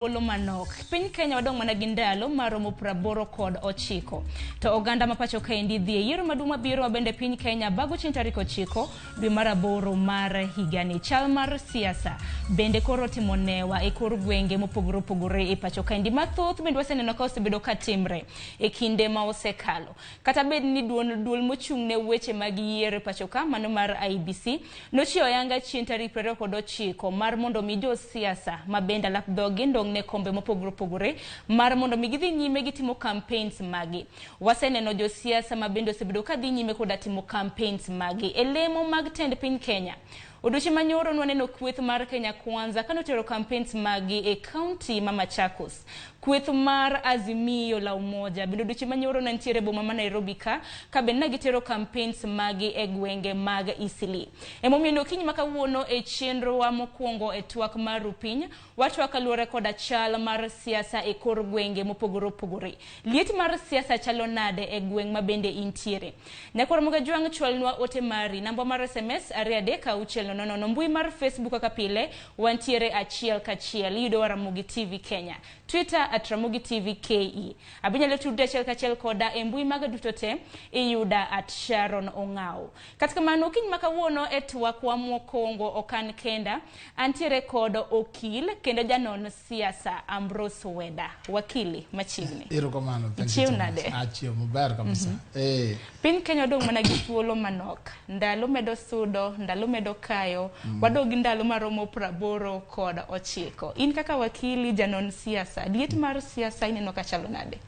Thuolo manok. Piny Kenya wadong' mana gi ndalo maromo 89. To oganda ma pacho kaendi dhi e yiero maduong' mabiro ma bende piny Kenya bago chieng' tarik 9 dwe mar aboro mar higani. Chal mar siasa bende koro otimo newa e kor gwenge mopogore opogore e pacho kaendi. Mathoth bende waseneno ka osebedo ka timre e kinde ma osekalo. Kata bed ni duol mochung' ne weche mag yiero e pacho ka mano mar IEBC Nochiwo ayanga chieng' tarik 29 mar mondo mi josiasa ma bende alap dhogi ndong' ne kombe mopogore opogore mar mondo mi gidhi nyime gi timo campaigns magi. Waseneno josiasa ma bende osebedo ka dhi nyime koda timo campaigns magi e lemo mag tend piny Kenya. Odiochieng' manyoro nwaneno kweth mar Kenya Kwanza kanotero campaigns magi e county ma Machakos. Kweth mar Azimio la Umoja bende odiochieng' manyoro ne nitiere e boma ma Nairobi ka, ka bende ne gitero campaigns magi e gwenge mag Eastleigh. Emomiyo ni okinyi ma kawuono e chenrowa mokwongo e twak mar Rupiny, watwak kaluwore koda chal mar siasa e kor gwenge mopogore opogore. Liet mar siasa chalo nade e gweng' ma bende intiere? Nyakwar Mogajwang' chwalnwa ote mari, namba mar SMS 23600, mbui mar Facebook kaka pile wantiere achiel kachiel, iyudowa Ramogi TV Kenya, Twitter at Ramogi TV KE. Abinyalo tudri achiel kachiel koda e mbui maga duto te, iyuda at Sharon Ong'awo. Kata kamano, okinyi ma kawuono e twakwa mokwongo ok an kenda, antiere kod okil kendo janon siasa Ambrose Weda. Wakili machiegni. Erokamano. Thank you Ichiew so much. nade? Achiew maber kabisa. Eh, Piny Kenya odong' mana gi thuolo manok. Ndalo medo sudo, ndalo medo kayo, wadong' gi ndalo maromo 89. In kaka wakili janon siasa, liet mar siasa ineno ka chalo nade?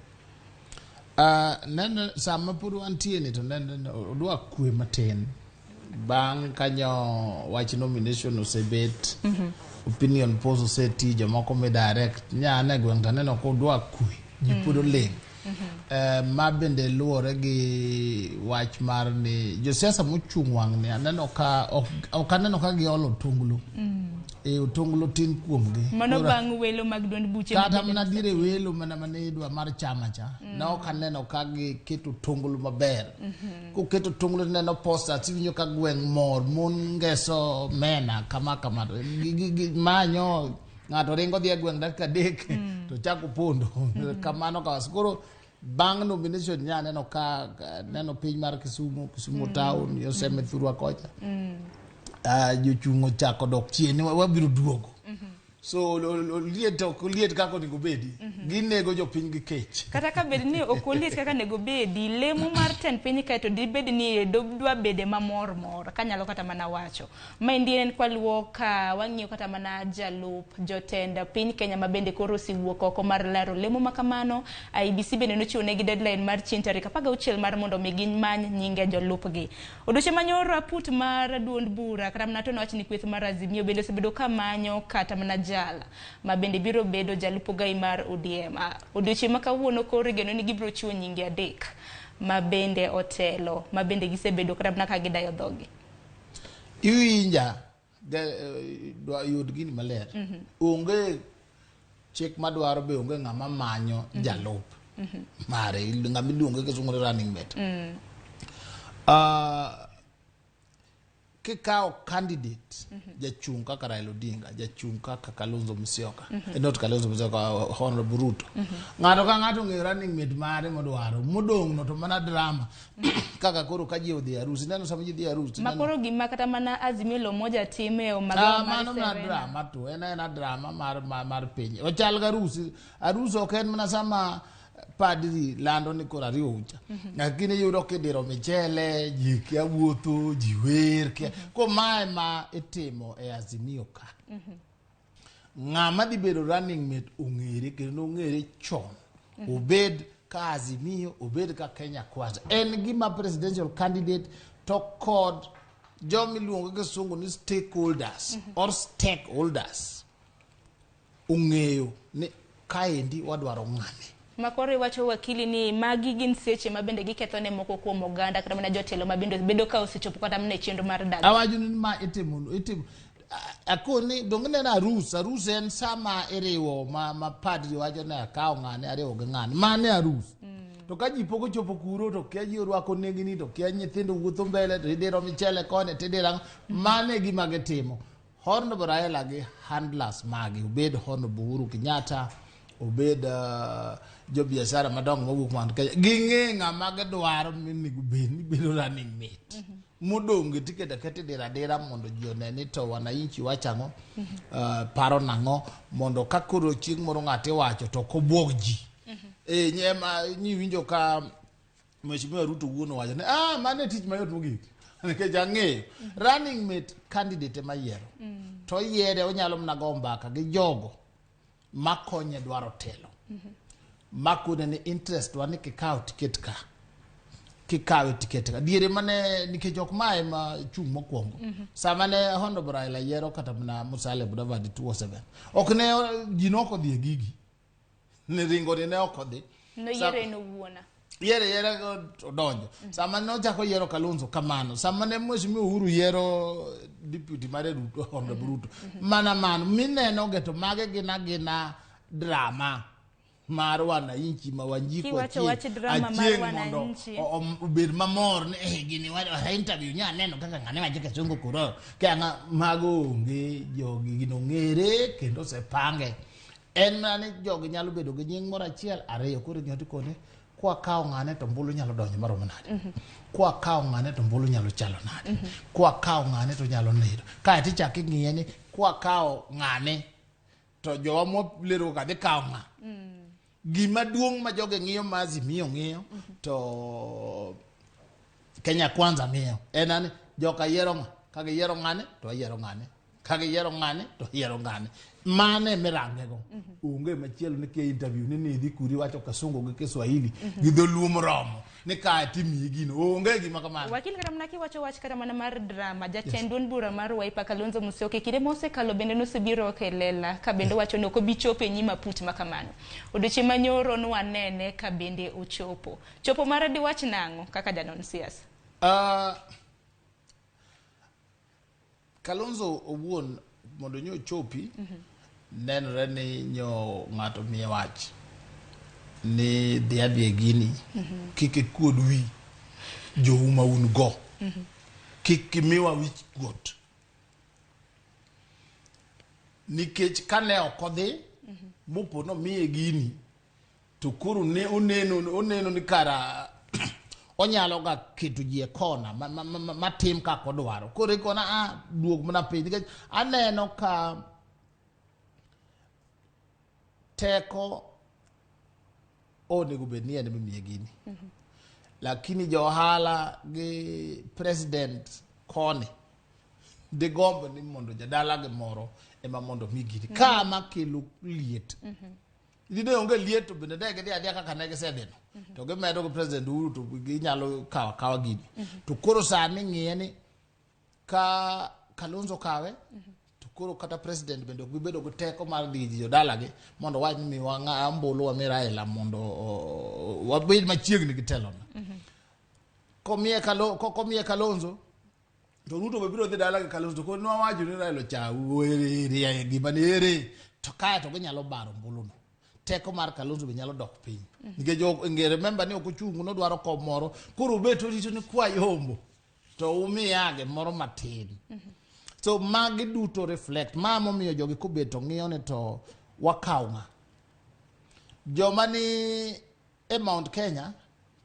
Neno sama pod wantie ni to neno odwa kwe matin. Bang' kanyo wach nomination osebet, opinion polls oseti, jomoko mi direct. Nya ane gweng' to aneno ka odwa kwe, ji pod oling'. Ma bende luwore gi wach mar ni josiasa mochung' wang'ni aneno ka ok aneno ka giolo otonglo. E otonglo tin kuomgi. Mano bang' welo mag duond buche kata mana dire welo mana mane idwa mar chama cha ne ok aneno ka giketo otonglo maber. Koketo otonglo tineno posters iwinjo ka gweng' mor mon ngeso mena kama kama manyo ng'ato ringo dhi e gweng' dakika 3 to chako pondo kamano kawas. Koro bang' nomination nya neno ka neno piny mar Kisumu, Kisumu town, Yoseme thurwa kocha. Jochung' ochako dok chien ni wabiro duogo. So liet ok liet kaka onego bedi. Ginego jopiny gi kech. Kata ka bed ni ok oliet kaka onego bedi, lemo mar tend piny kae to dibed ni dwa bede mamor mor, kanyalo kata mana wacho. Maendi en kwaluwo ka wang'iyo kata mana jalup jotend piny Kenya ma bende koro osewuok oko mar laro lemo ma kamano. IEBC bende nochiwo negi deadline mar chieng' tarik 16 mar mondo mi gimany nyinge jolupgi. Odiochieng' manyoro aput mar duond bura kata mana to nowach ni kweth mar Azimio bende osebedo ka manyo kata mana jal ma bende biro bedo jalup ogai mar ODM. Odiochieng' ma kawuono koro igeno ni gibiro chiwo nyinge 3 ma bende otelo ma bende gisebedo kata mana ka gidayo dhogi. Iwinja dwa yud gini maler. Onge chik madwaro be onge ng'ama manyo jalup mare ng'ama iluongo gi kisungu ni running mate. Kikawo candidate jachung' kaka Raila Odinga, jachung' kaka Kalonzo Musyoka, not Kalonzo Musyoka, Honorable Ruto. Ng'ato ka ng'ato ong'eyo running mate mare modwaro, modong' no to mana drama. Kaka koro ka ji odhi e arus, ineno sama ji dhi e arus, Ma koro gima kata mana Azimio la Umoja time o magawa mar mano mana Serena. drama to en aena drama mar piny. Ochal ga arus. Arus ok en mana sama padri lando ni koro ariyo ucha. Lakini iyudo kidiro michele, ji kia wuotho, ji wer, kia. Ko mae ma itimo e Azimio ka. Ng'ama dhi bedo running mate ong'ere kendo ong'ere chon. Obed ka Azimio, obed ka Kenya Kwanza. En gima presidential candidate to kod joma iluongo gi kisungu ni stakeholders or stakeholders ong'eyo ni kaendi wadwaro ng'ani. Ma koro iwacho wakili ni magi gin seche ma bende giketho ne moko kuom oganda kata mana jotelo ma bende bedo ka osechopo kata mana e chenro mar dak. Awacho ni ma itimo akoni donge ineno arus, arus en sama iriwo ma padri wacho ni akawo ng'ane ariwo gi ng'ane, mano e arus. To ka ji pok ochopo kuro to kia ji orwako nengni to kia nyithindo wuotho mbele to idiro michele koni to idiro ang'o, mano e gima gitimo. Honorable Raila gi handlers magi, obed Honorable Uhuru Kenyatta, obed jobiashara madongo mawuok Mount Kenya, ging'e ng'ama gidwaro monego bed ni bedo running mate. Modong' gi tiket aketa idiro adira mondo ji one ni to wananchi wacho ang'o, paro nang'o, mondo ka koro chieng' moro ng'ato iwacho to ok obuog ji. Eh, ema nyiwinjo ka Mheshimiwa Ruto wuon owacho ni ah, mano e tich mayot mogik nikech ang'eyo running mate candidate ema yiero to oyiere onyalo mana go mbaka gi jogo makonye dwaro telo makone ni interest wa ni kikawo tiket ka kikawe tiket ka diere mane nikech ok ma ema chung' mokwongo sama ne Honorable Raila yiero kata mana Musalia Mudavadi 2007 ok ne ji nok odhi e gigi ni ringo ni ne ok odhi Noyiero en owuona. Yiere yiere odonjo. Sama ne ochako yiero Kalonzo kamano, sama ne Mheshimiwa Uhuru yiero deputy mare Ruto, Honorable Ruto, mana mano mineno ge to mage gin agina drama mar wananchi ma Wanjiku Kiwacho wach drama mar Achieng' mondo wananchi. obed mamor ni eh, gini wa interview nya neno kaka ng'ane wacho kisungu kuro ka ng'a mago onge jogi gino ng'ere kendo osepange. En mana ni jogi nyalo bedo gi nying moro achiel ariyo koro ing'iyo tikone kwakawo ng'ane to ombulu nyalo donjo maromo nade, kwakawo ng'ane to ombulu nyalo chalo nade, kwakawo ng'ane to nyalo nindo kaeto ichako ing'iye ni kwakawo ng'ane to jowa mwalero ka dhi kawo ng'a. Gima duong' ma jogi ng'iyo ma Azimio ng'iyo to Kenya Kwanza ng'iyo en ani joka yiero ng'a, ka giyiero ng'ane to ayiero ng'ane, ka giyiero ng'ane to ayiero ng'ane. Mano emirangego. Onge machielo ni ke interview ni nidhi kuri wacho kisungu gi Kiswahili gi dholuo moromo ni kae timiyi gino. Onge gima kamano. Wakil kata mana kiwacho wach kata mana mar drama, jatend duond bura mar Wiper Kalonzo Musyoka e kinde mosekalo bende nosebiro oko e lela ka bende owacho ni ok obi chopo e nyim aput ma kamano. Odiochieng' manyoro nwanene ka bende ochopo. Chopo mare diwach nang'o kaka janon siasa? Kalonzo owuon mondo nyo ochopi nenore ni nyo ng'ato miye wach ni dhi adhi e gini kik ikuod wi jou ma un go, kik imiwa wich kuot, nikech kane ok odhi mopo nomiye gini to koro ne oneno ni kara onyalo ga keto ji e kona matim kaka odwaro. Koro ikona a duog mana piny nikech aneno ka teko onego bed ni en ema imiye gini, lakini jo ohala gi president koni digombo ni mondo jadala gi moro ema mondo mi gini ka ma kelo liet. Dine onge liet to bende ne gidhi adhiya kaka ne gisedhino to gimedo gi president Uhuru to ginyalo kawo akawa gini. To koro sani ng'iye ni ka Kalonzo kawe to koro kata president bende ok bi bedo gi teko mar dhi ji jodalagi mondo wach ni miwa ng'a ombulu wami Raila mondo wabed machiegni gi telono. Komiye Kalonzo to Ruto be biro dhi dala gi Kalonzo to koro nwawacho ni Raila cha ere gima ni ere to kae to ginyalo baro ombuluno. Teko mar Kalonzo be nyalo dok piny nikech remember ni ok ochung' nodwaro kom moro koro obet orito ni kwayombo to umiya gimoro matin. So magi duto reflect ma momiyo jogi kobet to ng'iyo ni to wakaw ng'a. Joma ni e Mount Kenya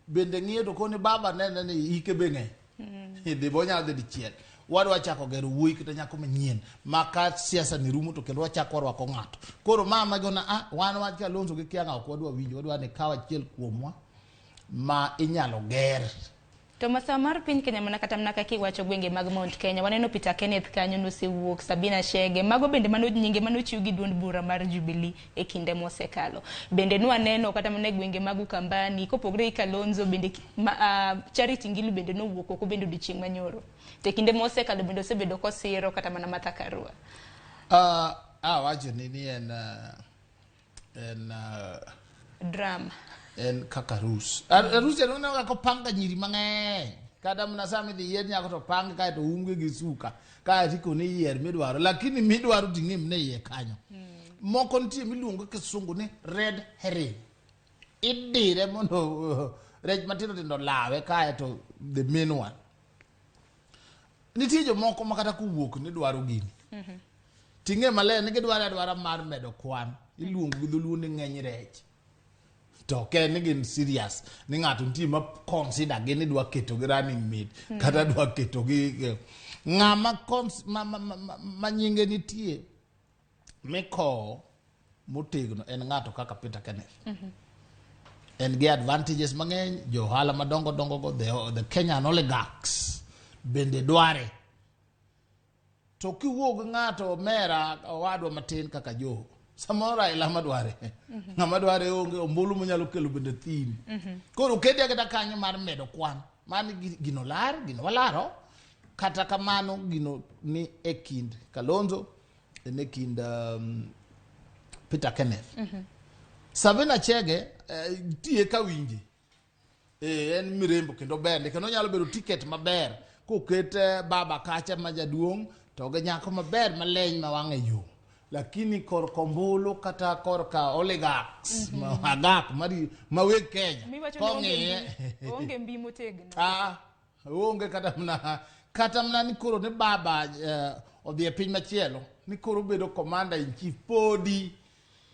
bende ng'iyo to koni baba nene ni hike be ng'eny. Dhi bo nyalo dhi dichiel. Wadwa chako gero wuoyi kata nyako manyien ma ka siasa ni rumo to kendo wachako warwako ng'ato. Koro ma magona a wan wach Kalonzo gi kia ng'a ok wadwa winjo, wadwa ni kaw achiel kuomwa ma inyalo ger. To masawa mar piny Kenya mana kata mana kaka iwacho gwenge mag Mount Kenya, waneno Peter Kenneth kanyo nosewuok, Sabina Chege, mago bende mano nyinge manochiw gi duond bura mar Jubilee e kinde mosekalo. Bende nwaneno kata mana e gwenge mag Ukambani, kopogore gi Kalonzo bende Charity Ngilu bende nowuok oko bende odiochieng' manyoro. To e kinde mosekalo bende osebedo kosiro kata mana Martha Karua. Awacho ni en drama. En kaka arus. Arus en uneno kaka opanga nyiri mang'eny. Kata mana sama idhi yier nyako to pang kae to umgi gi suka. Kae to ikone yier midwaro. Lakini midwaro ting'e mne iye kanyo. Moko nitie miluongo kisungu ni red herring. Idire mondo rech matindo tindo lawe kae to the main one. Nitie jomoko ma kata kowuok ni dwaro gini. Ting'e maler ni gidwaro adwara mar medo kwan. Iluongo gi dholuo ni ng'eny rech. To ok en ni gin serious ni ng'ato nitie ma consider gi ni dwa keto gi running mate kata dwa keto gi ng'ama ma nyinge nitie mikowo motegno en ng'ato kaka Peter Kenneth. En gi advantages mang'eny, jo ohala madongo dongo go, the Kenyan oligarchs bende dware. To kiwuok gi ng'ato omera owadwa matin kaka Joho, samoro Raila madware, ng'ama dware onge, ombulu monyalo kelo bende thin. Koro kete aketa kanyo mar medo kwan, mano gino lar, gino walaro, kata kamano gino ni e kind Kalonzo, en e kind Peter Kenneth. Sabina Chege tiye ka winje. En mirembo kendo ber kendo onyalo bedo ticket maber koket baba kacha ma jaduong' to gi nyako maber maleny ma wang'e yo. Lakini korka ombulu kata korka oligarchs agak ma weg Kenya kong'iye onge mbi motegno. Onge kata mana ni koro ni baba odhi e piny machielo ni koro obedo commander in chief podi.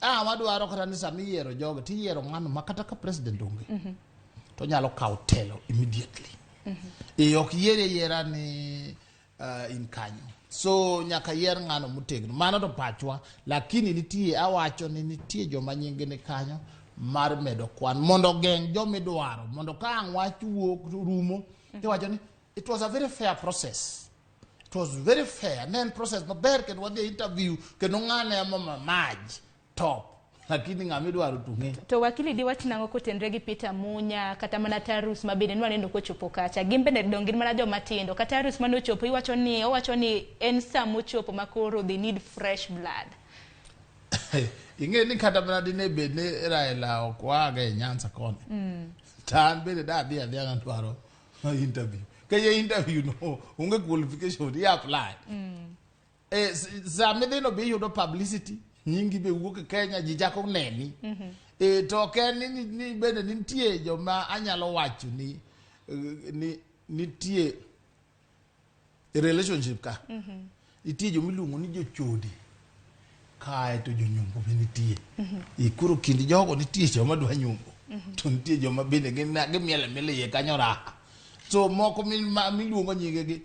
Wadwaro kata ni sama iyiero jogo tiyiero ng'ano ma kata ka president onge to onyalo kawo telo immediately. Ok yiere yiera ni in kanyo. So nyaka yier ng'ano motegno. Mano to pachwa, lakini nitie awacho ni nitie joma nyingi ni kanyo mar medo kwan mondo ogeng' joma idwaro mondo ka ang' wach wuok rumo tiwacho ni it was a very fair process. It was very fair. Ne en process maber kendo wadhi e interview kendo ng'ane ema maj top. Lakini ng'ama idwaro to ng'e. To wakili diwach nang'o kotenre gi Peter Munya kata mana Tarus ma bende nwaneno kochopo kacha. Gin bende dong gin mana joma tindo. Kata Tarus mane ochopo iwacho ni owacho ni en sa mochopo ma koro they need fresh blood. Ing'e ni kata mana dine bed ni Raila ok waga e Nyanza koni. To an bende da adhi adhiya nadwaro interview. Ka ye interview no onge qualification i apply. Sama idhi no be iyudo publicity, nyingi be wuok e Kenya, ji chako neni. To ok en ni bende nitie joma anyalo wacho ni ni nitie relationship ka. Nitie joma iluongo ni jochode. Kae to jonyombo be nitie. Koro kind jogo nitie joma dwa nyombo. To nitie joma bende gin gimielo amiela iye kanyo raha. So moko miluongo nyingegi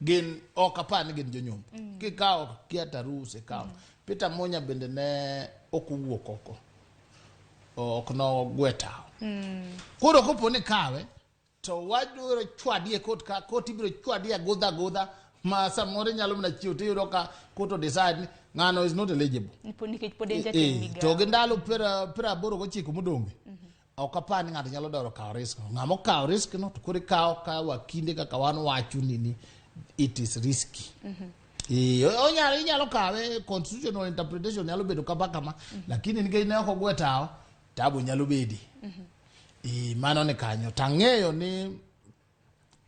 gin ok apar ni gin jonyombo. Kikawo kia Tarus ikawo. Peter Munya bende ne ok owuok oko. Ok nogwe tawo. Koro kopo ni kawe to wadwaro chwadi e court ka court ibiro chwadi agudha agudha ma samoro inyalo mana chiewo tiyudo ka court o decide ni ng'ano is not eligible. Nikech pod en jatend migao. To gi ndalo 89 modong'e ok apar ni ng'ato nyalo dwaro kawo risk no. Ng'ama okawo risk no to koro ikawo ka wakinde kaka wan wacho ni it is risky. Onyalo inyalo kawe constitutional interpretation nyalo bedo kama kama lakini nikech ne ok ogwe tawo tabu nyalo bedi. Mano ni kanyo tang'eyo ni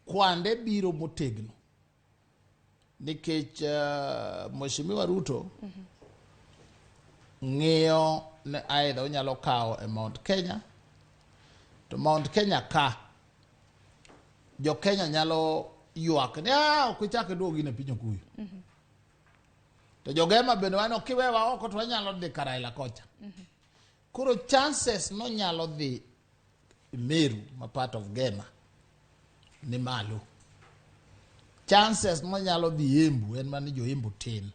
kwande biro motegno nikech Mheshimiwa Ruto ng'iyo ni either onyalo kawo e Mount Kenya to Mount Kenya ka jo Kenya nyalo ywak ni ok ichak iduog in e piny Okuyu. To jogema bende wano kiwewa oko to wanyalo dhi ka Raila kocha. Koro chances nonyalo dhi Meru ma part of Gema ni malo. Chances monyalo dhi Embu en mana ni jo Embu tin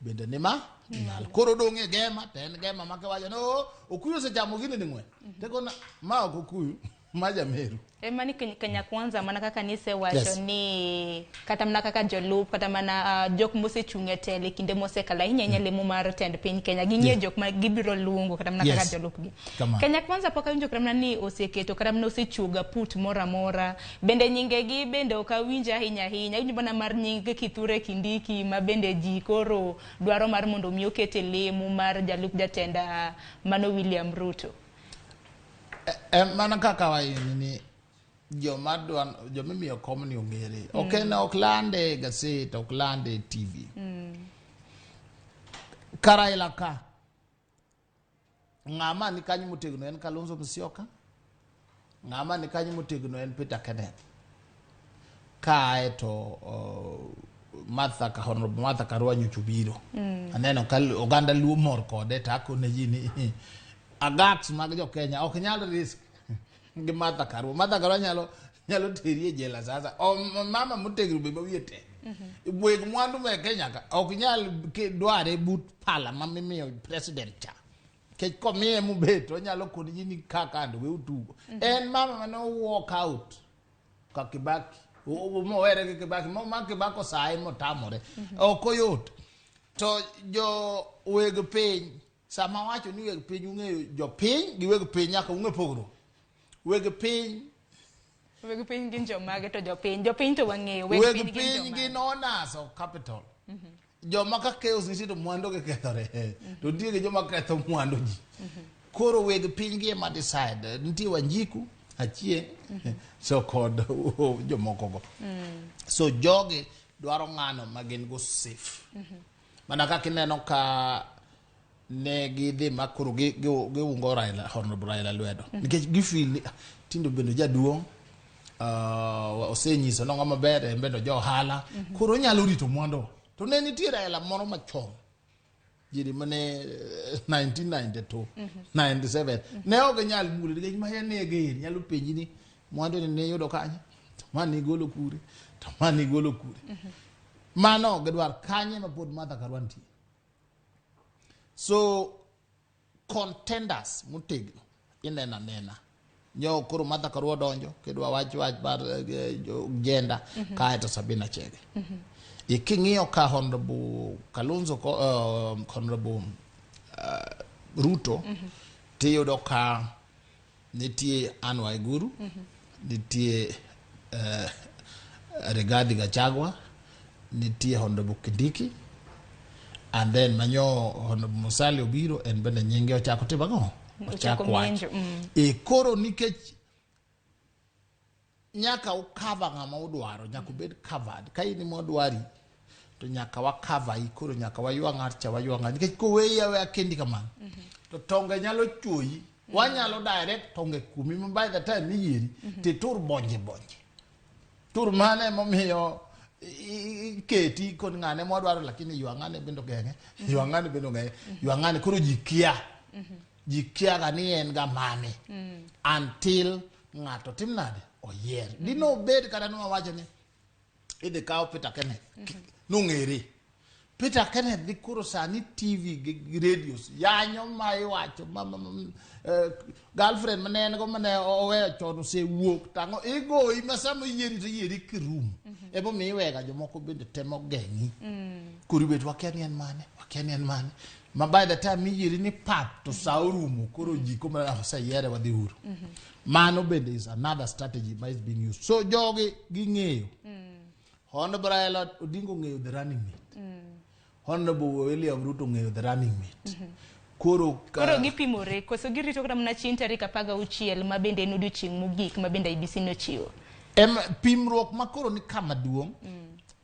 bende ni ma ni malo. Koro odong' e Gema to en Gema ma kiwacho ni oh, Okuyu osechamo gini ni ng'we. Tekona ma ok Okuyu ma ja Meru. Ema ni Kenya Kwanza mana kaka nisewacho ni kata mana kaka jolup kata mana jok mosechung' e telo e kinde mosekalo ahinya ahinya lemo mar tend piny Kenya ging'eyo jok ma gibiro luongo kata mana kaka jolupgi. Kenya Kwanza pok awinjo kata mana ni oseketo kata mana osechuogo aput moro amora bende nyingegi bende ok awinj ahinya ahinya awinjo mana mar nying Kithure Kindiki ma bende ji koro dwaro mar mondo mi oket e lemo mar jalup jatend mano William Ruto. Mana kaka waini ni joma dwa joma imiyo kom ni ong'ere. Ok en ok lande e gaset, ok lande e TV. Ka Raila ka ng'ama ni kanyo motegno en Kalonzo Musyoka, ng'ama ni kanyo motegno en Peter Kenneth. Kae to Martha ka Honorable Martha Karua nyocha obiro. Aneno ka oganda Luo mor kode to akone ji ni agaks mag jo Kenya ok nyal risk gi Martha Karua. Martha Karua nyalo teri e jela sasa. O mama motegno be ma wiye tek. Weg mwandu me Kenya ka ok nyal dware but pala ma mimiyo president cha. Nikech komiye mobet onyalo koni ji ni kaka ando we utugo. En mama mane walk out ka Kibaki. Mowere gi Kibaki, ma Kibaki osaye motamore. Ok oyot. To jo weg piny, sama wacho ni weg piny ung'eyo jopiny gi weg piny nyaka ung'e pogruok. Weg piny Weg piny gin jomage to jopiny? Jopiny to wang'eyo. Weg weg piny gin piny gin jomage? owners of capital. Joma ka chaos nitie to mwandu gi kethore. To nitie gi joma ketho mwandu ji. Koro weg piny gi ema decide. Nitie Wanjiku, Achieng', so kod jomoko go. So jogi dwaro ng'ano ma gin go safe. Mana kaka ineno ka ne gidhi ma koro giungo Raila, Honorable Raila lwedo. Nikech gifeel ni "Ah, tinde bende jaduong' osenyiso nong'o maber en bende jo ohala koro onyalo rito mwandu to ne nitie Raila moro machon jiri mane 1992 97 ne ok ginyal mule nikech ma en ger nyalo penji ni mwandu ni ne yudo kanye to ma nigolo kure to ma nigolo kure mano ok gidwar kanye ma pod Martha Karua nitie so contenders motegno ineno anena nyo koro Martha Karua donjo kidwa wach mar gender kae to Sabina Chege king'iyo ka Honorable Kalonzo Honorable Ruto tiyudo ka nitie Anne Waiguru nitie Rigathi Gachagua nitie Honorable Kindiki and then manyo Honorable Musalia obiro en bende nyinge ochako timo ang'o Ochako wacho ng'injo. E koro nikech nyaka ucover ng'ama udwaro nyaka ubed covered ka in ema odwari to nyaka wa cover i koro nyaka waywa ng'at cha waywa ng'at nikech koweyi aweya kendi kamano to tonge nyalo chuoyi wanyalo direct tonge kuomi ma by the time iyieri titur bonje bonje tur mane emomiyo iketi kod ng'ane mwadwaro lakini ywa ng'ane bende ogeng'e ywa ng'ane bende ogeng'e ywa ng'ane koro ji kia ji kia ga ni en ga mane until ng'ato tim nade oyier dino bed kata nwawacho ni idhi kaw Peter Kenneth nong'ere Peter Kenneth dhi koro sani TV gi radios yanyo ma iwacho girlfriend mane en go mane oweyo chon osewuok tang'o igoyi ma sama iyieri to iyieri kirum emomiyo iwega jomoko bende temo geng'i koro ibet wakia ni en mane wakia ni en mane ma by the time iyieri ni pap to sa orumo koro ji koma "Ah, oseyiere wadhi uru mano bende is another strategy ma is being used so jogi ging'eyo Honorable Raila Odinga ong'eyo the running mate Honorable William Ruto ong'eyo the running mate koro Koro gipimore koso girito kata mana chieng' tarik 16 ma bende en odiochieng' mogik ma bende IEBC nochiwo. Em, pimruok ma koro ni kama duong'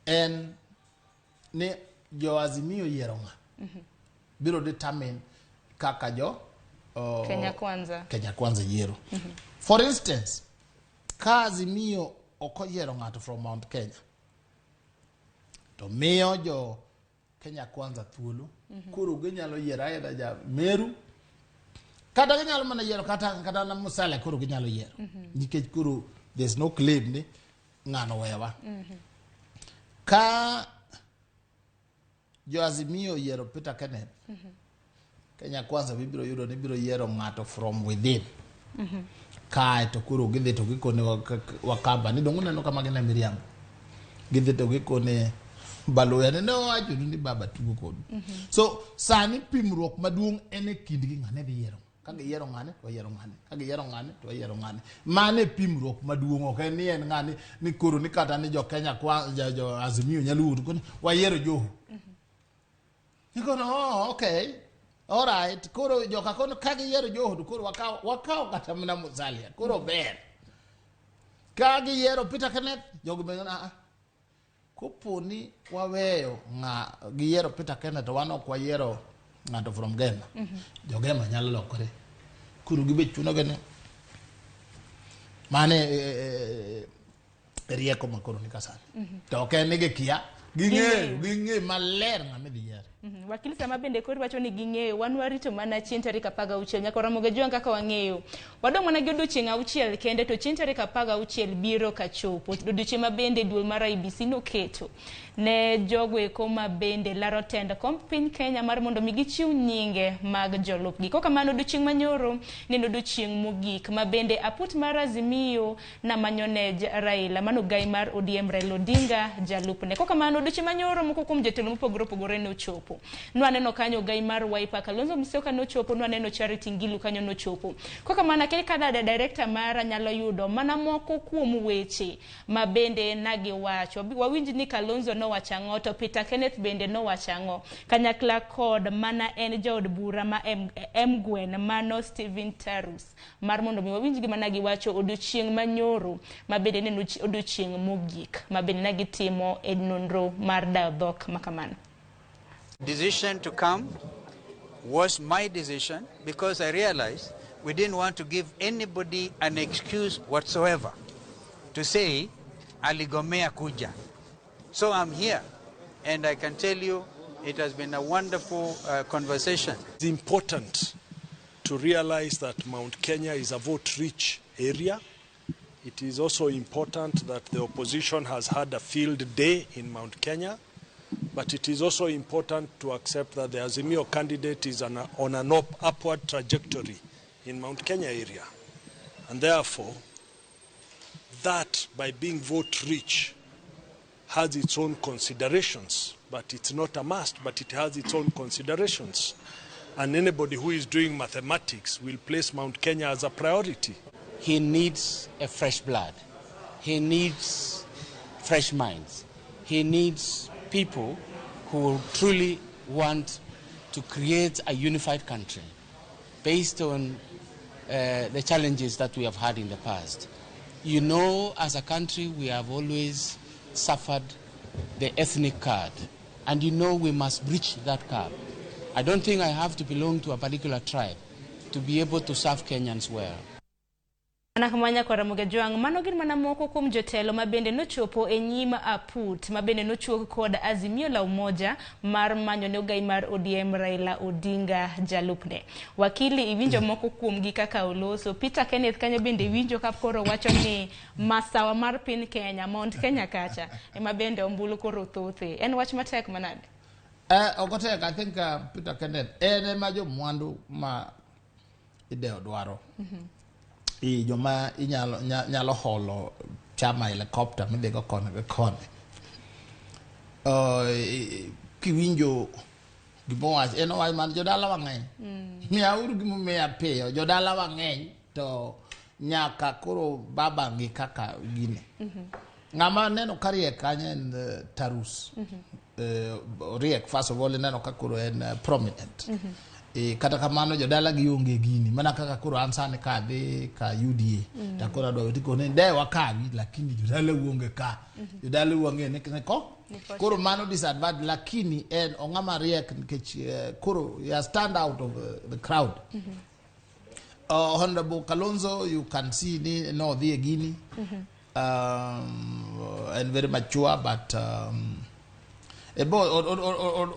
en ni jo Azimio yiero ng'a biro determine kaka jo Kenya Kwanza. Kenya Kwanza yiero for instance ka Azimio ok oyiero ng'ato from Mount Kenya to miyo jo Kenya Kwanza thuolo koro ginyalo yiero either ja Meru kata ginyalo mana yiero kata na Musalia koro ginyalo yiero nikech koro there's no claim ni ng'ano wewa ka jo Azimio oyiero Peter Kenneth Kenya Kwanza bibiro yudo ni biro yiero ng'ato from within kae to koro gidhi to gikone Wakamba ni dong uneno kama gine miriambo gidhi to gikone Baluya ni ne owachonu ni baba tugo kodu so sani pimruok maduong' en e kindgi ng'ane dhi yiero ka giyiero ng'ane to wayiero ng'ane ka giyiero ng'ane to wayiero ng'ane mano e pimruok maduong' ok en ni en ng'ane ni koro ni kata ni jo Kenya kwa jo Azimio nyalo wuotho koni wayiero Joho Ikono, oh, okay. All right. Koro joka kono ka giyiero Joho to koro wakawo kata mana Musalia. Koro ber. Ka giyiero Peter Kenneth, jogo bende ah, kopo ni waweyo ng'a giyiero Peter Kenneth to wan ok wayiero ng'ato from Gema. Jo Gema nyalo lokore. Koro gibe chunogi ni mane rieko ma koro ni kasani. To ok en ni gikia, Ging'eyo, ging'eyo maler ng'ama idhi yier. Wakil sama bende koro wacho ni ging'eyo, wan warito mana chieng' tarik 16 nyaka Ramogi Ojwang' kaka wang'eyo. Wadong' mana gi odiochieng' 6 kende to chieng' tarik 16 biro kachopo. Odiochieng' ma bende duol mar IEBC noketo ne jogo eko ma bende laro tend komb piny Kenya mar mondo mi gichiw nyinge mag jolupgi. Kokamano odiochieng' manyoro ne en odiochieng' mogik ma bende aput mar Azimio namanyo ne Raila mano gai mar ODM Raila Odinga jalupne. Kokamano odiochieng' manyoro moko kuom jotelo mopogore opogore nochopo. Nwaneno kanyo gai mar Wiper Kalonzo Musyoka nochopo, nwaneno Charity Ngilu kanyo nochopo. Kokamano akia ka da director mara nyalo yudo mana moko kuom weche ma bende nagiwacho. Wawinj ni Kalonzo nowacho ang'o to Peter Kenneth bende nowacho ang'o. Kanyakla kod mana en jaod bura ma Emgwen mano Stephen Tarus. Mar mondo mi wawinj gima nagiwacho odiochieng' manyoro ma bende ne en odiochieng' mogik ma bende nagitimo e nonro mar dayo dhok ma kamano. Decision to come was my decision because I realized we didn't want to give anybody an excuse whatsoever to say aligomea kuja. So I'm here and I can tell you it has been a wonderful conversation. It's important to realize that Mount Kenya is a vote-rich area. It is also important that the opposition has had a field day in Mount Kenya, but it is also important to accept that the Azimio candidate is on an upward trajectory in Mount Kenya area. And therefore, that by being vote-rich has its own considerations, but it's not a must, but it has its own considerations. And anybody who is doing mathematics will place Mount Kenya as a priority. He needs a fresh blood. He needs fresh minds. He needs people who truly want to create a unified country based on the challenges that we have had in the past. As a country, we have always suffered the ethnic card, and we must breach that card. I don't think I have to belong to a particular tribe to be able to serve Kenyans well. Mana kamano nyaka Ramogi Ojwang', mano gin mana moko kuom jotelo ma bende nochopo e nyim aput ma bende nochuog kod Azimio la Umoja mar manyo ne ogai mar ODM Raila Odinga jalupne. Wakili iwinjo moko kuomgi kaka oloso. Peter Kenneth kanyo bende iwinjo ka koro wacho ni masawa mar piny Kenya, Mount Kenya kacha, ema bende ombulu koro thothe. En wach matek manade? Ok otek, I think Peter Kenneth en ema jomwandu ma idewo dwaro. I joma inyalo, nyalo holo chama helicopter midhigo koni gi koni. Kiwinjo gimowach, en owach man jodala wang'eny. Miyauru gimomiya piyo, jodala wang'eny to nyaka koro baba ng'i kaka gini. Ng'ama neno ka riek kanyo en Tarus. Riek first of all ineno ka koro en prominent. Kata kamano jodala gi onge gini mana kaka koro an sani ka adhi ka UDA to koro adwa tikone de wakawi lakini jodala onge ka. Jodala onge ni ko koro mano disadvantage lakini en ong'ama riek nikech koro ya stand out of the crowd. Honorable Kalonzo, you can see ni no dhi e gini. And very mature, but ebo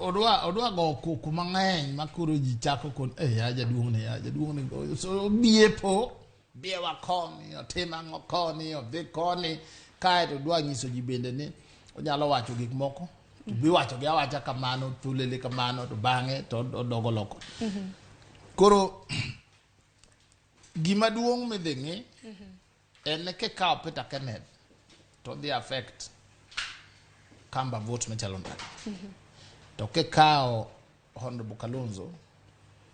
odwa go koko mang'eny ma koro ji chako kon, ya jaduong' ni, ya jaduong' ni, so biepo, biewa koni, otim ang'o koni, odhi koni, kaeto odwa nyiso ji bende ni onyalo wacho gik moko, to bi wacho gi awacha kamano, thulele kamano, to bang'e to odogo loko. Koro gima duong' midhi ng'i en ni kikawo Peter Kenneth to dhi affect Kamba vote machalo nade. To kikawo Honorable Kalonzo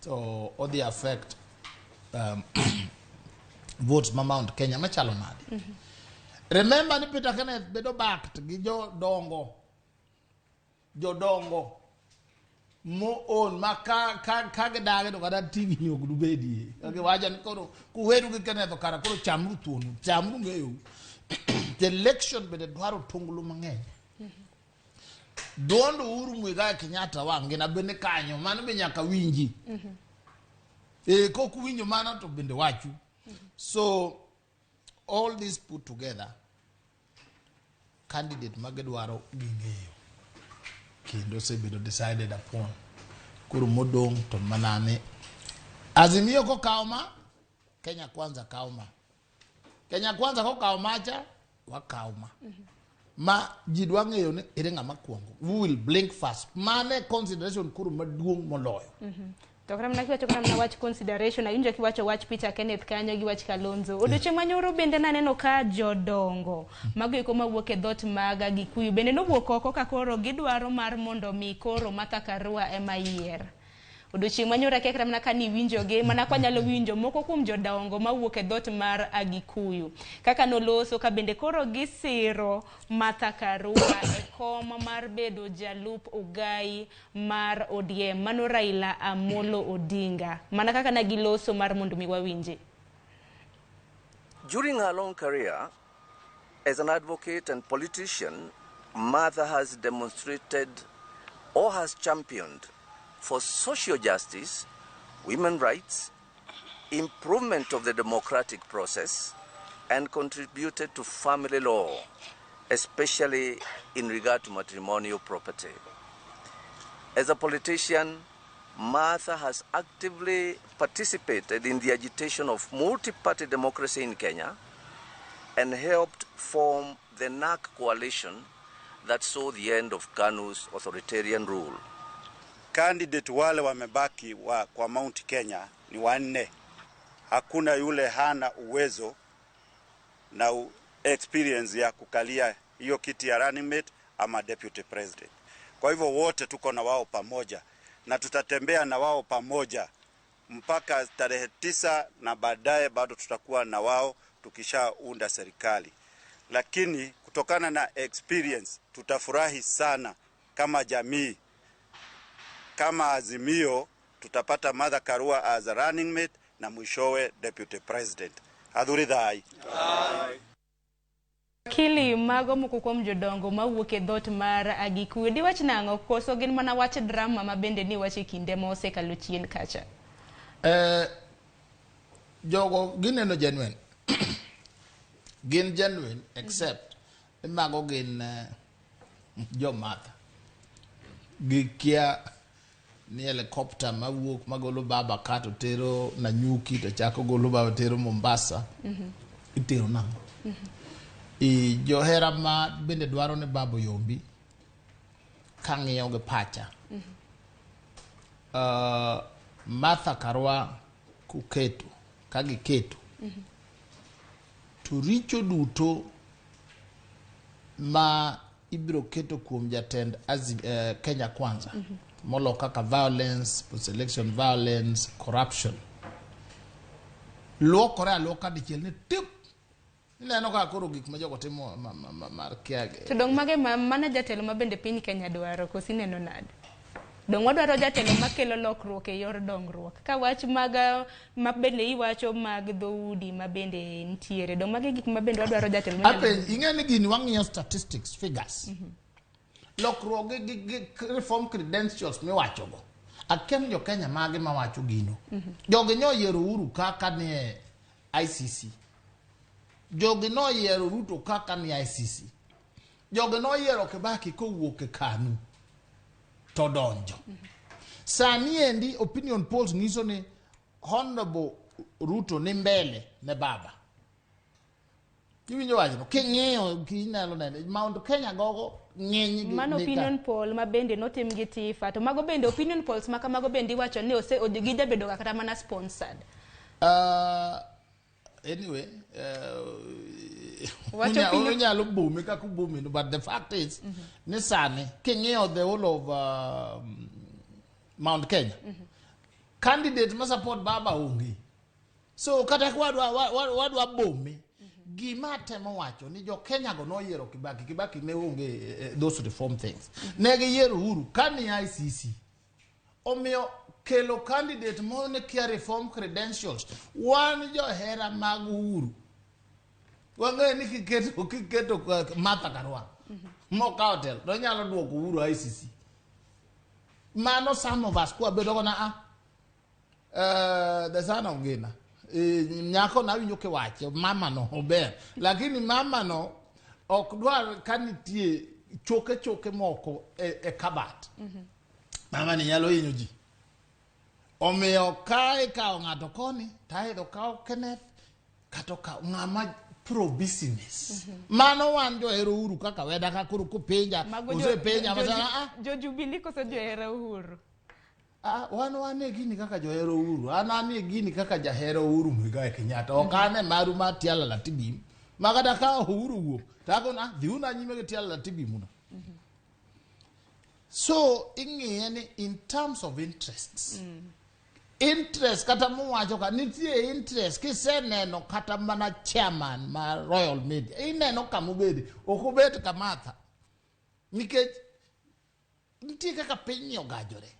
to odhi affect votes ma Mount Kenya machalo nade. Remember ni Peter Kenneth bedo backed gi jodongo, jodongo mo own ma ka gidagi to kata TV ni ok dubedie. Ka giwacho ni koro kuweru gi Kenneth kara koro chamru thuonu, chamru ng'eyo. The election bende dwaro tunglo mang'eny. Duond Uhuru Muigai Kenyatta wang'ina bende kanyo, mano be nyaka winji. Kok uwinjo mano to bende wachu. So all this put together, candidate magidwaro ging'eyo. Kendo osebedo decided upon. Koro modong' to mana ni Azimio kokawo ma, Kenya Kwanza kawo ma. Kenya Kwanza kokawo macha, wakawo ma. Ma ji dwa ng'eyo ni ere ng'ama kuongo. Who will blink first? Mane consideration koro maduong' moloyo. To kata mana kiwacho kata mana wach consideration, awinjo kiwacho wach Peter Kenneth kanyo gi wach Kalonzo. Odiochieng' manyoro bende naneno ka jodongo mago eko mawuok e dhoot mag Gikuyu bende nowuok oko ka koro gidwaro mar mondo mi koro Martha Karua ema yier. Odiochieng' manyoro akia kata mana ka niwinjogi, mana kwanyalo winjo moko kuom jodongo mawuok e dhoot mar Agikuyu. Kaka noloso ka bende koro gisiro Martha Karua e kom mar bedo jalup ogai mar ODM, mano Raila Amolo Odinga. Mana kaka na giloso mar mondo mi wawinje. During her long career as an advocate and politician, Martha has demonstrated or has championed for social justice, women rights, improvement of the democratic process, and contributed to family law, especially in regard to matrimonial property. As a politician, Martha has actively participated in the agitation of multi-party democracy in Kenya and helped form the NARC coalition that saw the end of KANU's authoritarian rule. Candidate wale wamebaki kwa Mount Kenya ni wanne. Hakuna yule hana uwezo na experience ya kukalia hiyo kiti ya running mate ama deputy president. Kwa hivyo wote tuko na wao pamoja na tutatembea na wao pamoja mpaka tarehe 9 na baadaye bado tutakuwa na wao tukishaunda serikali. Lakini kutokana na experience tutafurahi sana kama jamii. Kama Azimio tutapata Martha Karua as a running mate na mwishowe deputy president. Adhuri dhai. Kili mago moko kuom jodongo mawuok e dhoot mar Agikuyu diwach nang'o koso gin mana wach drama ma bende ni wach e kinde ma osekalo chien kacha? Jogo gineno genuine. Gin genuine except ni mago gin jomatha. Gikia ni helicopter mawuok magolo baba ka to tero Nanyuki to chako golo baba tero Mombasa. Itero nang'o? I johera ma bende dwaro ni baba oyombi kang'iyo gi pacha. Martha Karua kuketo ka giketo to richo duto ma ibiro keto kuom jatend Kenya Kwanza molo kaka violence, post-election violence, corruption luokore aluoka dichiel ni tip. Ineno ka koro gik ma jogo timo mar kia. To dong mage ma mana jatelo ma bende piny Kenya dwaro koso ineno nade? Dong wadwaro jatelo makelo lokruok e yor dongruok. Ka wach mag ma bende iwacho mag dhoudi ma bende nitiere. Dong mage gik ma bende wadwaro jatelo manyalo. Apenj, ing'e ni gini wang'iyo statistics, figures. Lokruok gi reform credentials miwachogo. Akia ni jo Kenya mage mawacho gino. Jogi nyoyiero Uhuru kaka ni e ICC. Jogi noyiero Ruto kaka ni ICC. Jogi noyiero Kibaki kowuok e KANU to donjo. Sani endi opinion polls nyiso ni Honorable Ruto ni mbele ne baba. Iwinjo wachno? King'iyo kinyalo neno Mount Kenya gogo ng'eny gi Mano opinion poll ma bende notim gi Tifa. To mago bende opinion polls ma kamago bende iwacho ni ose gijabedo ga kata mana sponsored. Anyway, unyalo bumi kaka ubumi no, but the fact is ni sani king'iyo the whole of Mount Kenya candidate ma support baba onge. So kata wadwa bome gima temo wacho ni jo Kenya go noyiero Kibaki. Kibaki ne onge those reform things. Ne giyiero Uhuru kani ICC. Omiyo kelo candidate mo ne kia reform credentials. Wan johera mag Uhuru. Wang'eyo ni kiketo Martha Karua mokawo telo to onyalo duoko Uhuru ICC. Mano some of us kwa bedo go na the son of Gina. Nyako na winjo kiwache mama no ober lakini mama no ok dwar ka nitie Choke choke moko e kabat. Mama ni nyalo hinyo ji. Omiyo ka ikawo ng'ato koni, to aidho kawo Kenneth, kata okawo ng'ama pro business. Mano wan johero Uhuru kaka weda ka koro kopenja, Mago osepenja, masana, ah, jo Jubilee koso johera Uhuru? Ah, wan e gini kaka johero Uhuru. An e gini kaka jahero Uhuru Muigai Kenyatta. Ok an e maru mar Tialala Tibim. Ma kata ka Uhuru wuok, to akona, dhiuna nyime gi Tialala Tibim uno. So, ing'iye ni in terms of interests. Interest kata muwacho ka nitie interest kiseneno kata mana chairman mar Royal Media ineno kama obede ok obet kamatha nikech nitie kaka piny ogajore.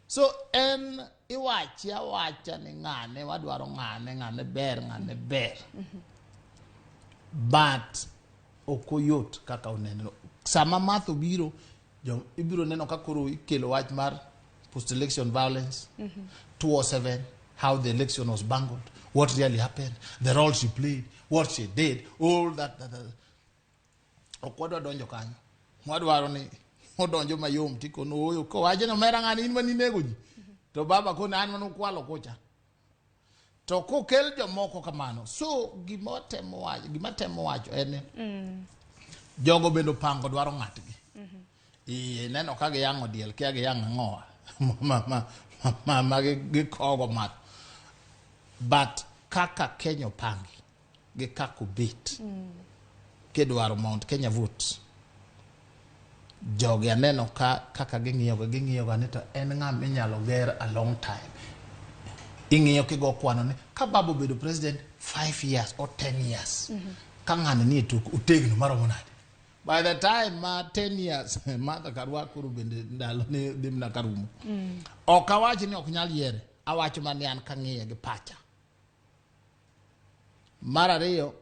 So en iwachi awacha ni ng'ane wadwaro ng'ane ng'ane ber ng'ane ber but ok oyot kaka oneno sama math obiro jo ibiro neno ka koro ikelo wach mar post election violence 207 how the election was bungled, what really happened, the role she played, what she did, all that, that, that. Ok wadwa donjo kanyo. Wadwaro ni odonjo mayom tikono oyo kowacho ni omera ng'ani in maninego ji to baba kone an manokwalo kocha to kokel jomoko kamano. So gima temo wacho, gima temo wacho en ni jogo bende opango dwaro ng'atgi. Neno ka giyang'o diel kia giyang'o ang'owa ma gikogo math. But kaka Kenya opangi gi kaka obet kidwaro Mount Kenya votes, jogi aneno ka kaka ging'iyoga ging'iyoga ni to en ng'ama inyalo ger a long time. Ing'iyo kigo kwano ni ka baba obedo president 5 years or 10 years ka ng'ani ni e tok otegno maromo nade. By the time ma 10 years Martha Karua koro bende ndalo ne dhi mana karumo. Ok awach ni ok nyal yiere, awacho mana ni an kang'iye gi pacha. Mar ariyo,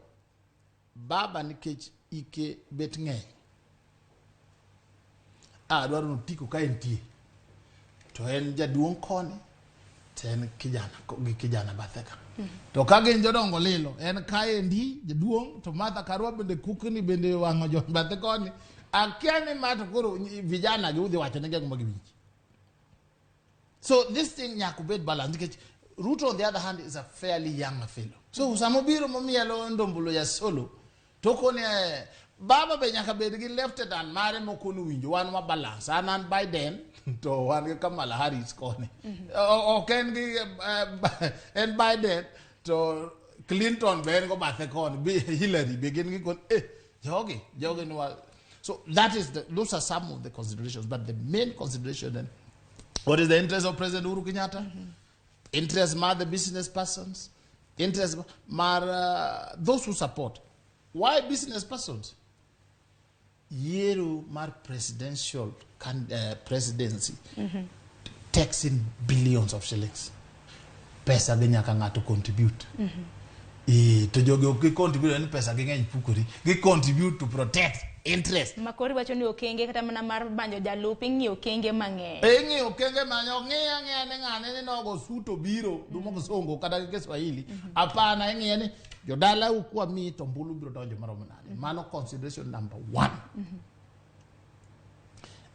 baba nikech ike bet ng'eny, adwaro ni otiko ka entie to en jaduong' koni to en kijana gi kijana bathe ka. To ka gin jodongo lilo, en kaendi jaduong' to Martha Karua bende kukni bende wang'o jo bathe koni. Akia ni ma to koro vijana gi udhi wacho ne gik ma giwinj. So this thing nyaka obed balance nikech Ruto on the other hand is a fairly young fellow. So sama obiro momielo ndombolo ya solo to kone baba be nyaka bed gi lieutenant mare mokonu winjo wan wa balance an an Biden to wan gi Kamala Harris koni. Ok en gi en Biden to Clinton be en go bathe koni, Hillary be gin gi koni. Jogi, jogi ni wa. So that is the, those are some of the considerations, but the main consideration then, what is the interest of President Uhuru Kenyatta? Interest mar the business persons, interest mar those who support. Why business persons? Yiero mar presidential presidency takes in billions of shillings. Pesa gi nyaka ng'ato contribute. To jogi ok gi contribute ni pesa gi ng'eny pukori. Gi contribute to protect interest. Makori wacho ni okenge kata mana mar banjo jalup ing'iyo okenge mang'eny. Ing'iyo okenge mang'eny, ok ng'i ang'iya ni ng'ane ni nogo suit obiro, dumo kisungu kata gi Kiswahili. Hapana, ing'iye ni jodala ukwa mi to ombulu biro donjo maromo nade. Mano consideration number 1.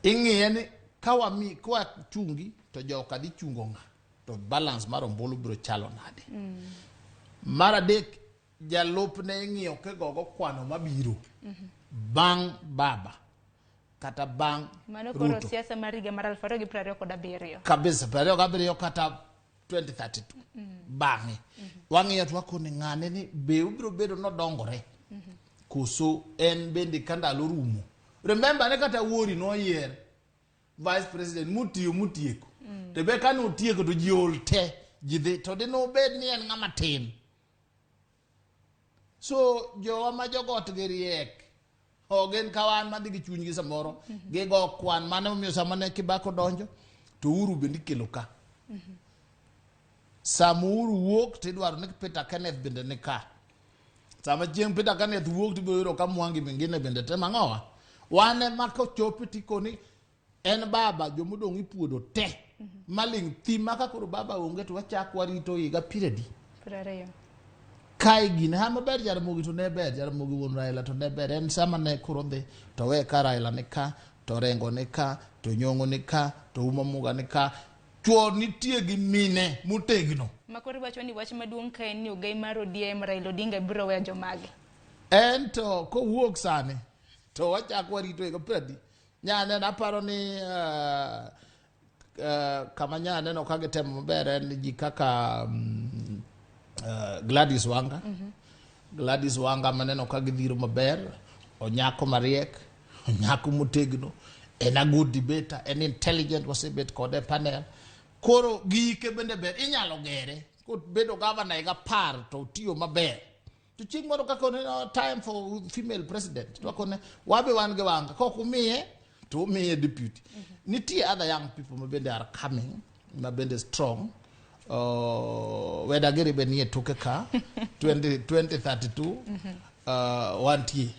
Ing'iye ni ka wami, kwa chungi to joka dhi chungo ng'a, to balance mar ombulu biro chalo nade. Mar adek, jalupne ing'iyo kigogo kwano mabiro bang' baba kata bang' Mano koro Ruto. siasa mar higa mar 2027. Kabisa, 27 kata 2032. Bang'e wang'iyo to wakoni ng'ane ni be obiro bedo nodongore koso en bende ka ndalo rumo. Remember ne kata Wuori noyier vice president mutiyo mutieko. To be kane otieko to ji ol te, ji dhi to dine obed ni en ng'ama tin. So jowa ma jogot gi riek ok gin ka wan madhi gi chunygi samoro gigo kwan mane omiyo sama ne Kibaki odonjo to Uhuru bende ikelo ka. Sama Uhuru wuok tidwaro ni Peter Kenneth bende ni ka. Sama chieng' Peter Kenneth wuok tibiro yudo ka Mwangi mingine bende temo ang'owa. Wan ema kochopi tikoni en baba jomodong' ipuodo te. Maling' thi ma ka koro baba onge to wachak warito higa piero adi? 20. Kae gini ha maber Jaramogi to ne ber Jaramogi wuon Raila to ne ber en sama ne koro dhi to we ka Raila ni ka to Rengo ni ka to Nyong'o ni ka to Uma Muga ni ka chuo nitie gi mine motegno. Makoro iwacho ni wach maduong' ka en ni ogai mar ODM Raila Odinga biro weyo jomage. En to kowuok sani to wachak warito higa pradi nyaneno aparo ni kama nyaneno ka gitemo maber en ji kaka Gladys Wanga. Gladys Wanga maneno ka gidhiro maber, onyako mariek, onyako motegno, en a good debater, en intelligent, wasebet kode e panel. Koro gike bende ber, inyalo gere. Kobedo gavana higa 10 to otiyo maber. To chieng' moro kaka oneno time for female president, to wakone wabe wan gi Wanga, kok umiye to umiye deputy. Nitie other young people ma bende are coming, ma bende strong. Wedagiri be nie toke ka 2032 wantie.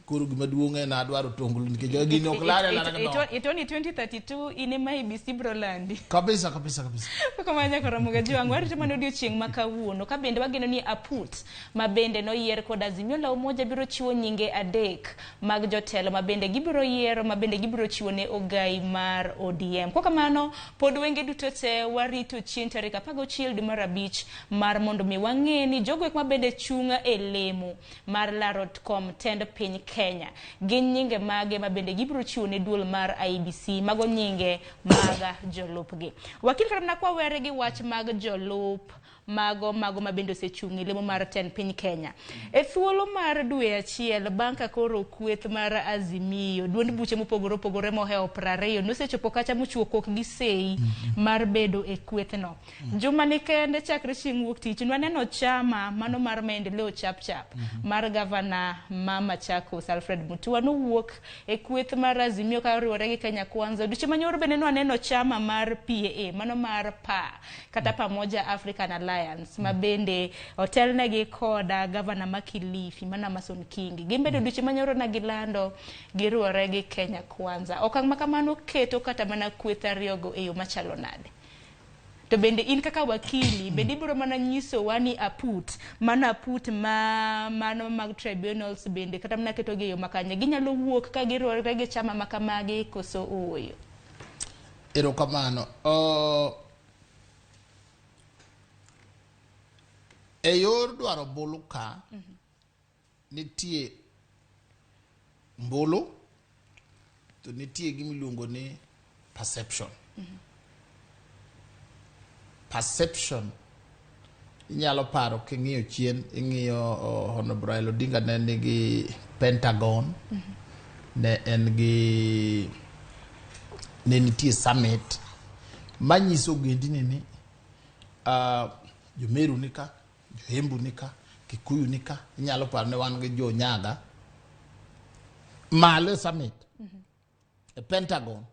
Koro gima duong' en adwaro tonglo nikech gini ok lare lara gi dhoot. Itoni 2032 in ema IEBC biro landi. Kabisa kabisa kabisa. Kamano nyaka Ramogi Ajwang', warito mana odiochieng' ma kawuono ka bende wageno ni Aput ma bende noyier kod Azimio la Umoja biro chiwo nyinge 3 mag jotelo ma bende gibiro yiero ma bende gibiro chiwo ne ogai mar ODM. Kwa kamano pod wenge duto te warito chieng' tarik 16 dwe mar 5 mar mondo mi wang'e ni jogo eko ma bende chung' e lemo mar laro kom tend piny Kenya gin nyinge mage ma bende gibiro chiwo ne duol mar IEBC mago nyinge mag jolupgi. Wakil kata mana kwa were gi wach mag jolup mago ma bende osechung' e lemo mar tend piny Kenya. E thuolo mar dwe achiel bang' ka koro kweth mar Azimio duond buche mopogore opogore mohewo 20 nosechopo kacha mochiwo kok gi sei mar bedo e kwethno. Juma ni kende chakre chieng' wuok tich nwaneno chama mano mar Maendeleo Chap Chap mar gavana ma Machakos Alfred Mutua nowuok e kweth mar Azimio ka oriwore gi Kenya Kwanza. Odiochieng' manyoro bende nwaneno chama mar PAA mano mar PA kata Pamoja African Alliance ma bende otelnegi koda gavana ma Kilifi mana Amason Kingi. Gin bende odiochieng' manyoro na gilando giriwore gi Kenya Kwanza. Okang' ma kamano keto kata mana kweth ariyogo e yo machalo nade? To bende in kaka wakili bende ibiro mana nyisowa ni Aput mano Aput ma mano mag tribunals bende kata mana ketogi e yo makanye ginyalo wuok ka giriwore gi chama ma kamagi koso ooyo? Erokamano. E yor dwaro ombulu ka nitie mbulu to nitie gima iluongo ni perception. Perception inyalo paro king'iyo chien, ing'iyo Honorable Raila Odinga ne nigi Pentagon, ne en gi ne nitie summit manyiso ogendini ni Jomeru ni ka, Joembu ni ka, Kikuyu ni ka, inyalo paro ne wan gi Jo Nyaga malo e summit e Pentagon.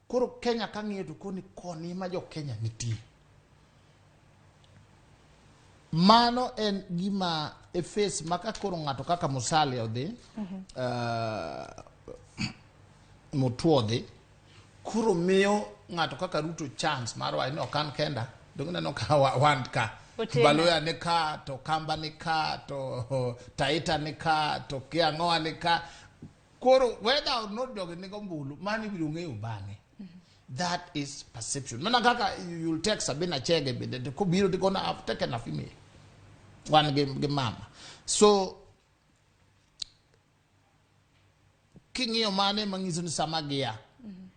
Koro Kenya kang'iyo to koni koni ma jo Kenya nitie. Mano en gima e face ma ka koro ng'ato kaka Musalia odhi, Mutua odhi, koro miyo ng'ato kaka Ruto chance mar wacho ni ok an kenda. Donge ineno ka wan ka. Baluya ni ka, to Kamba ni ka, to Taita ni ka, to Kiang'oa ni ka. Koro whether or not jogi nigo ombulu, mano ibiro ng'eyo bang'e. That is perception. Mana kaka you'll take Sabina Chege bende to kobiro to gonna have taken a female. Wan gi mama. So king'iyo mane manyiso ni sama gia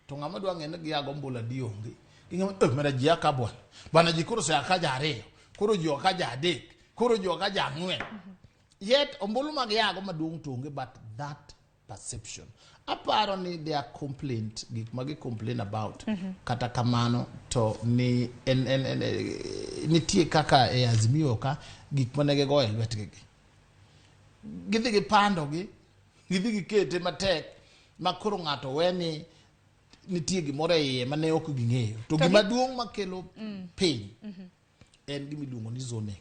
to ng'ama dwa ng'e ni gia go ombulu adi onge. Ging'eyo mana ji aka bwana. Bwana ji koro osea ka ja 2, koro ji oka ja 3, koro ji oka ja 4. Yet ombulu mag yago maduong' to onge, but that perception. Aparo ni their complaint, gik ma gi complain about, kata kamano to ni en, en, en, nitie kaka e Azimio ka gik mane gigo e lwetgi gi. Gidhi gipando gi, gidhi gikete matek ma koro ng'ato we ni nitie gimoro e iye mane ok ging'eyo. To gima duong' makelo piny en gima iluongo ni zoning.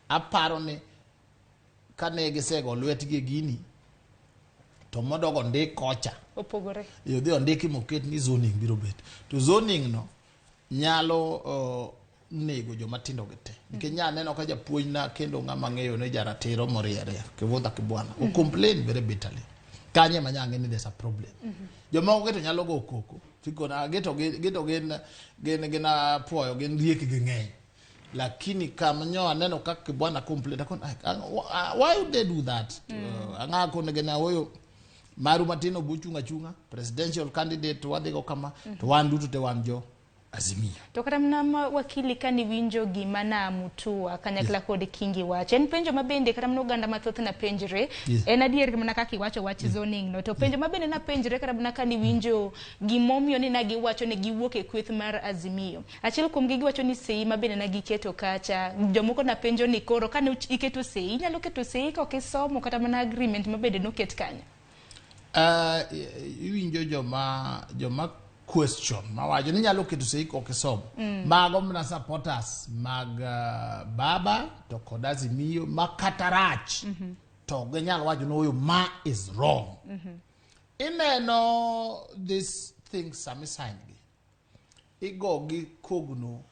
Aparo ni kane gisego lwetgi e gini to modogo ndik kocha opogore. Odhi ondiki moket ni zoning biro bet. To zoning no nyalo nego joma tindo gi te. Nikech nya neno ka japuonj na kendo ng'ama ng'eyo ni jaratiro moriere, Kivutha Kibwana, o complain very bitterly. Kanye ma nya ng'e ni there's a problem. Jomoko gi to nyalo go koko. Tikona gito gito gin apuoyo, gin riek gi ng'eny. Lakini kama nyo aneno ka Kibwana complain, akon, why would they do that? Ang'a kone gina oyo maru matin obuchung' achung'a, presidential candidate wadhigo kama, to wan duto te wan jo Azimio. To kata mana wakili, kane iwinjo gima na Mutua kanyakla kod Kingi wacho, en penjo mabende kata mana oganda mathoth na penjre. En adier mana kaka iwacho wach zoning no, to penjo mabende napenjre kata mana kane iwinjo gimomiyo ni nagiwacho ni giwuok e kweth mar Azimio. Achiel kuom gi giwacho ni sei mabende nagiketo kacha, jomoko napenjo ni koro kane iketo sei, inyalo keto sei ka ok isomo kata mana agreement mabende noket kanyo? Iwinjo joma question mawacho ni nyalo keto sei kok isomo. Mago mana supporters mag Baba to kod Azimio ma kata rach to ginyal wacho ni oyo ma is wrong. Ineno this thing sami sign gi igo gi kogno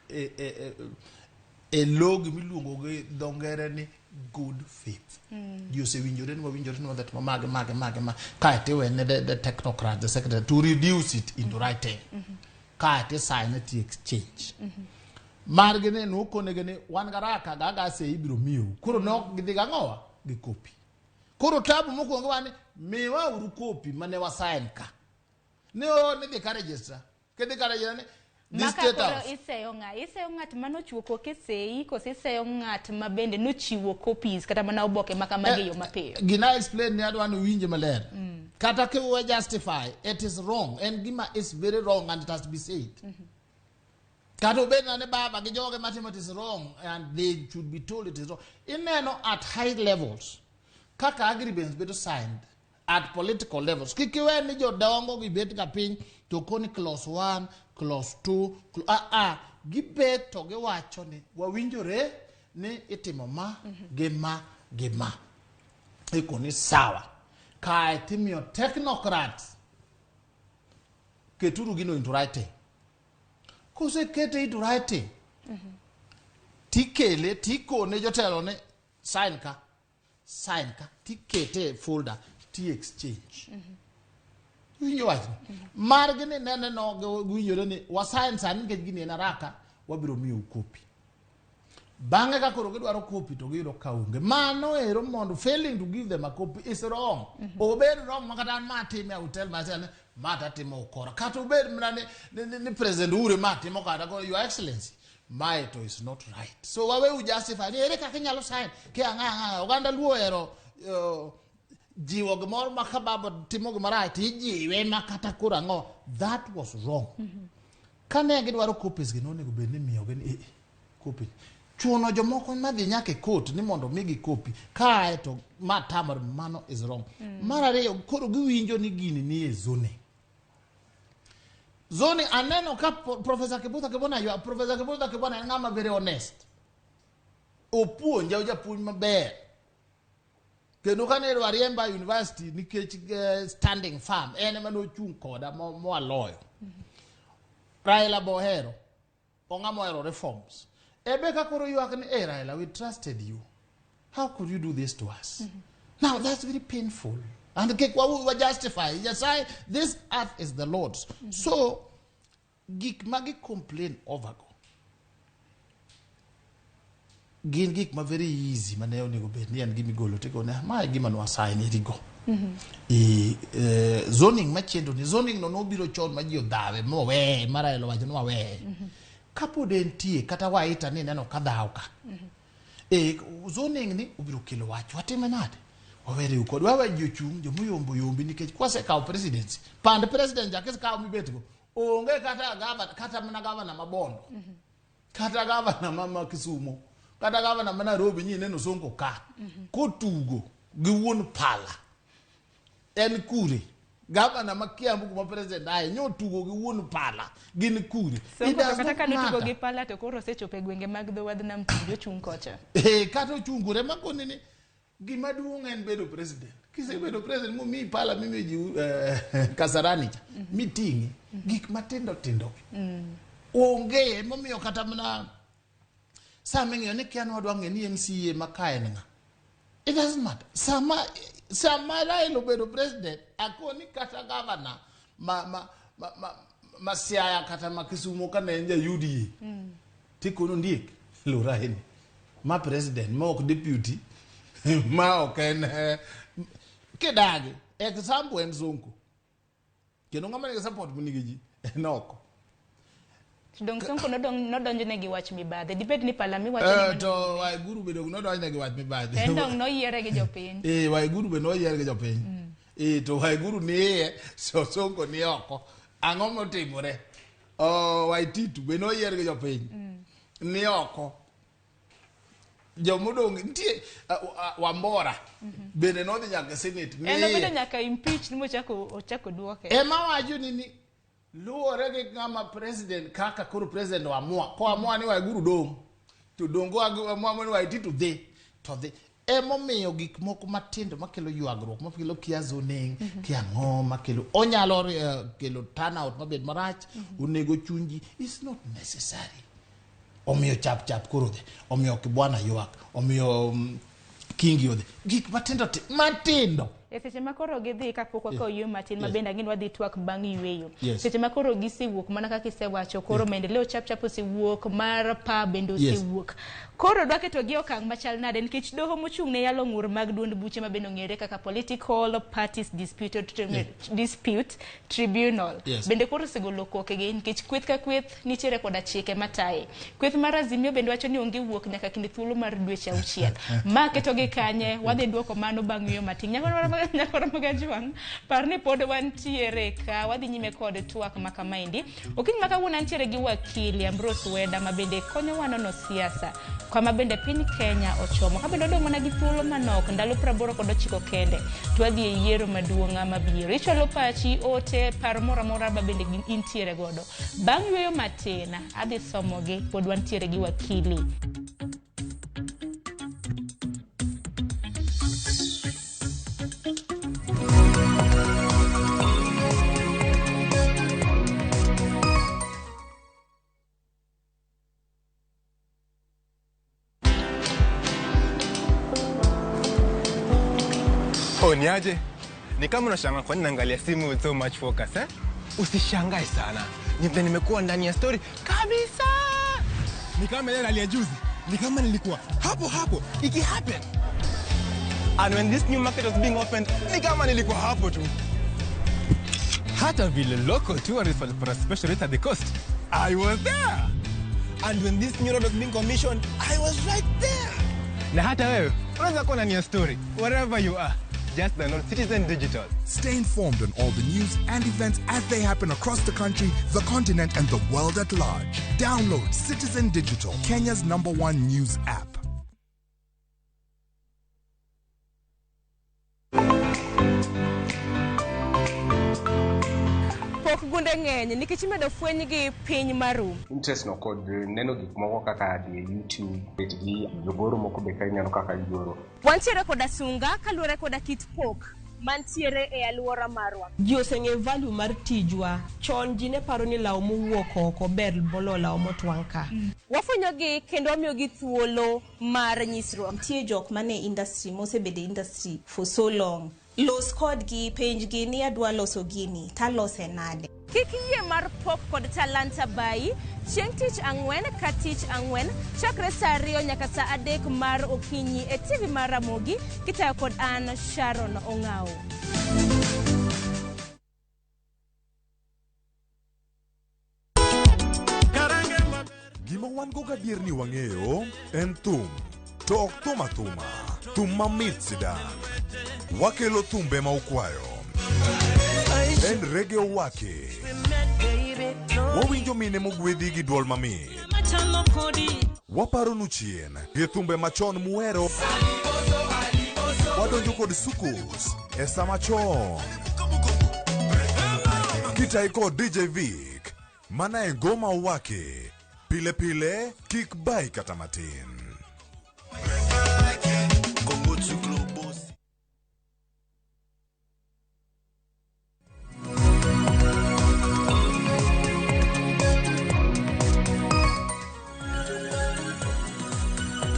e logi miluongo gi dho ngere ni good faith. Ji osewinjore ni wawinjore ni wadhi timo mage mage mage ma kaeto iwene the technocrat, the secretary, to reduce it into writing, kaeto isign it, exchange margi ni nokonegi ni wan garaka gaga sei ibiro miyou. Koro ne ok gidhi gang'owa gi kopi. Koro tabu mokwongo wan ni miwa uru kopi mane wasign ka ne o ni dhi ka register kidhi ka register ni dhi Maka State koro House. Iseyo ng'a? Iseyo ng'at manochiwo koke sei, koso iseyo ng'at ma bende nochiwo copies kata mana oboke ma kamagi e yo mapiyo? Gina explain ni adwa ni uwinje maler. Kata kiwe justify, it is wrong. En gima is very wrong and it has to be said. Kata obed na ni baba gi joge matimo, it is wrong and they should be told it is wrong. Ineno at high levels kaka agreements bedo signed at political levels, kik iwe ni jodongo gibet ga piny to koni clause 1, clause 2, ah, ah, gibet to giwacho ni wawinjore ni itimo ma gi ma gi ma, ikoni sawa, kae timiyo technocrats keturu gino into writing. Kosekete into writing, tikele tikone jotelo ni sign ka, sign ka, tikete e folder, ti exchange. Iwinjo wachni margi ni nene no giwinjore ni wasign sani nikech gini en haraka, wabiro miyou kopi bang'e. Ka koro gidwaro kopi to giyudo ka onge, mano ero mondo failing to give them a copy is wrong. Obed wrong ma kata an ma atime, I will tell myself ni ma tatimo ukora, kata obed mana ni President Uhuru ma timo, kata koro Your Excellency, mae to is not right. So waweuru justify ni ere kaka inyalo sign ke ang'a ang'a. Oganda Luo ohero jiwo gimoro ma ka baba timo gimarach to ijiwe ma kata koro ang'o. That was wrong. Kane gidwaro copies gi, nonego bed ni imiyogi ni copy chuno jomoko madhi nyaka e court ni mondo migi copy kae to ma tamore, mano is wrong. Mar ariyo, koro giwinjo ni gini ni e zoning. Zoning, aneno ka Professor Kibutha Kibwana ywa. Professor Kibutha Kibwana en ng'ama very honest, opuonja, japuonj maber, kendo kane idwa riemba university nikech standing firm, en ema nochung' koda mwaloyo. Raila bohero ong'ama ohero reforms. Ebe ka koro ywak ni, "Hey, Raila, we trusted you, how could you do this to us?" Now that's very painful and kik wa justify. Nyasaye, this earth is the Lord's. So gik ma gi complain over go gin gik ma very easy mane onego bed ni en gimigolo tigone ma e gima nwasign erigo. E zoning machendo ni zoning no nobiro chon ma ji odhawe moweye ma Raila owacho ni waweye kapod entie, kata waita ni neno ka dhaw ka zoning ni obiro kelo wach, watime nade? Wawere kod wawe ji ochung' jomoyombo yombi nikech kwasekawo presidency, pand president ja kisekawo mibetgo onge kata gavana, kata mana gavana ma Bondo, kata gavana ma Kisumo, kata gavana ma Nairobi. Nyi neno Sonko ka kotugo gi wuon pala en kure? Gavana ma Kiambu kuma president aye nyo tugo gi wuon pala gin kure? It Sonko to does kata not ka notugo matter. gi pala to koro osechopo e gwenge mag dho wadh nam chumbi, ochung' kocha. Kata ochung' kure makoni ni gima duong' en bedo president. Kisebedo president momiyi pala mimiyo ji Kasarani cha miting'i gik matindo tindo gi. Onge momiyo kata mana sama ing'iyo ni kia ni wadwa ng'e ni MCA ma ka en ng'a. It doesn't matter. Sama Raila obedo president, akoni kata governor ma Siaya kata ma Kisumo ka ne en ja UDA. Tikono ndiek lu Raila. Ma president, ma ok deputy, ma ok en kidagi. Example en Sonko. Kendo ng'ama nigi support monigi ji en oko. Dong Sonko nodonjone gi wach mibadhi. Dibed ni pala miwacho ni To Waiguru be dong nodonjne gi wach mibadhi. En dong noyiere gi jopiny. Waiguru be noyier gi jopiny. To Waiguru ni iye, so Sonko ni oko. Ang'o motimore? Oh, Waititu be noyier gi jopiny. Ni oko. Jomodong' nitie Wambora bende nodhi nyaka Senate. Ni En obedo iye. nyaka impeach ni mochako ochako duoke. Ema wacho ni luwore gi ng'ama president kaka koro president oamua koamua ni Waiguru dong' to dong' koamua ni Waititu dhi to dhi. Emomiyo gik moko matindo makelo ywagruok makelo kia zoning kia ang'o makelo onyalo kelo turnout mabed marach onego chuny ji is not necessary. Omiyo chap chap koro dhi, omiyo Kibwana ywak, omiyo Kingi odhi, gik matindo matindo. E seche ma koro gidhi kapok wakawo yweyo matin ma bende ang'e ni wadhi twak bang' yweyo. Yes. Seche ma koro gisewuok mana kaka isewacho koro maendeleo chap chap osewuok mar pa bende osewuok. Koro dwa keto gi okang' machal nade nikech doho mochung' ne yalo ng'ur mag duond buche ma bende ong'ere kaka Political Parties Dispute Tribunal. Bende koro osegolo kokegi nikech kweth ka kweth nitiere koda chike mataye. Kweth mar Azimio bende wacho ni onge wuok nyaka kinde thuolo mar dweche auchiel. Ma ketogi kanye, wadhi duoko mano bang' yweyo matin. Nyakoro Magajwang', par ni pod wantiere ka, wadhi nyime kod twak ma kamaendi. Okinyi ma kawuono antiere gi wakili Ambrose Weda ma bende konyowa nono siasa kama bende piny Kenya ochomo. Ka bende odong' mana gi thuolo manok, ndalo 89 kende, to wadhi e yiero maduong' mabiro. Ichwalo pachi, ote, paro moro amora ma bende intiere godo. Bang' yweyo matin, adhi somogi, pod wantiere gi wakili. Oh, niaje? Ni kama unashangaa kwa nini naangalia simu with so much focus, eh? Usishangae sana. Ni vile nimekuwa ndani ya story kabisa. Ni kama ile ya juzi. Ni kama nilikuwa hapo hapo iki happen. And when this new market was being opened, ni kama nilikuwa hapo tu. Hata vile local tourists walipata special rate at the coast, I was there. And when this new road was being commissioned, I was right there. Na hata wewe unaweza kuwa ndani ya story wherever you are. Just download Citizen Digital. Stay informed on all the news and events as they happen across the country, the continent, and the world at large. Download Citizen Digital, Kenya's #1 news app. Pok gunde ng'eny nikech imedo fweny gi piny maru. Interest no kod neno gik moko kaka dhi e YouTube, bet gi jogoro moko be ka ineno kaka gigoro. Wantiere koda sunga kaluwore koda kit pok mantiere e alwora marwa. Ji oseng'eyo value mar tijwa. Chon ji ne paro ni law mowuok oko ber moloyo law motwang' ka. Wafwenyogi kendo wamiyogi thuolo mar nyisruok. Nitie jok mane industry mosebedo e industry for so long. Los kodgi, penjgi ni adwa loso gini, talose nade. Kik yie mar pok kod talanta bayi chieng' tich ang'wen ka tich ang'wen chakre saa 2 nyaka saa 3 mar okinyi e TV mar Ramogi kitayo kod an Sharon Ong'ao. Gima wan go gadier ni wang'eyo en thum, to ok thum athuma, thum mamit sidang'. Wakelo thumbe ma ukwayo. En reggae owake. Wawinjo mine mogwedhi gi duol mamit. Waparonu chien gi thumbe machon muhero. Wadonjo kod sukus e sama chon. Kitayi kod DJ Vic, mana e ngoma owake. Pile pile, kik bai kata matin.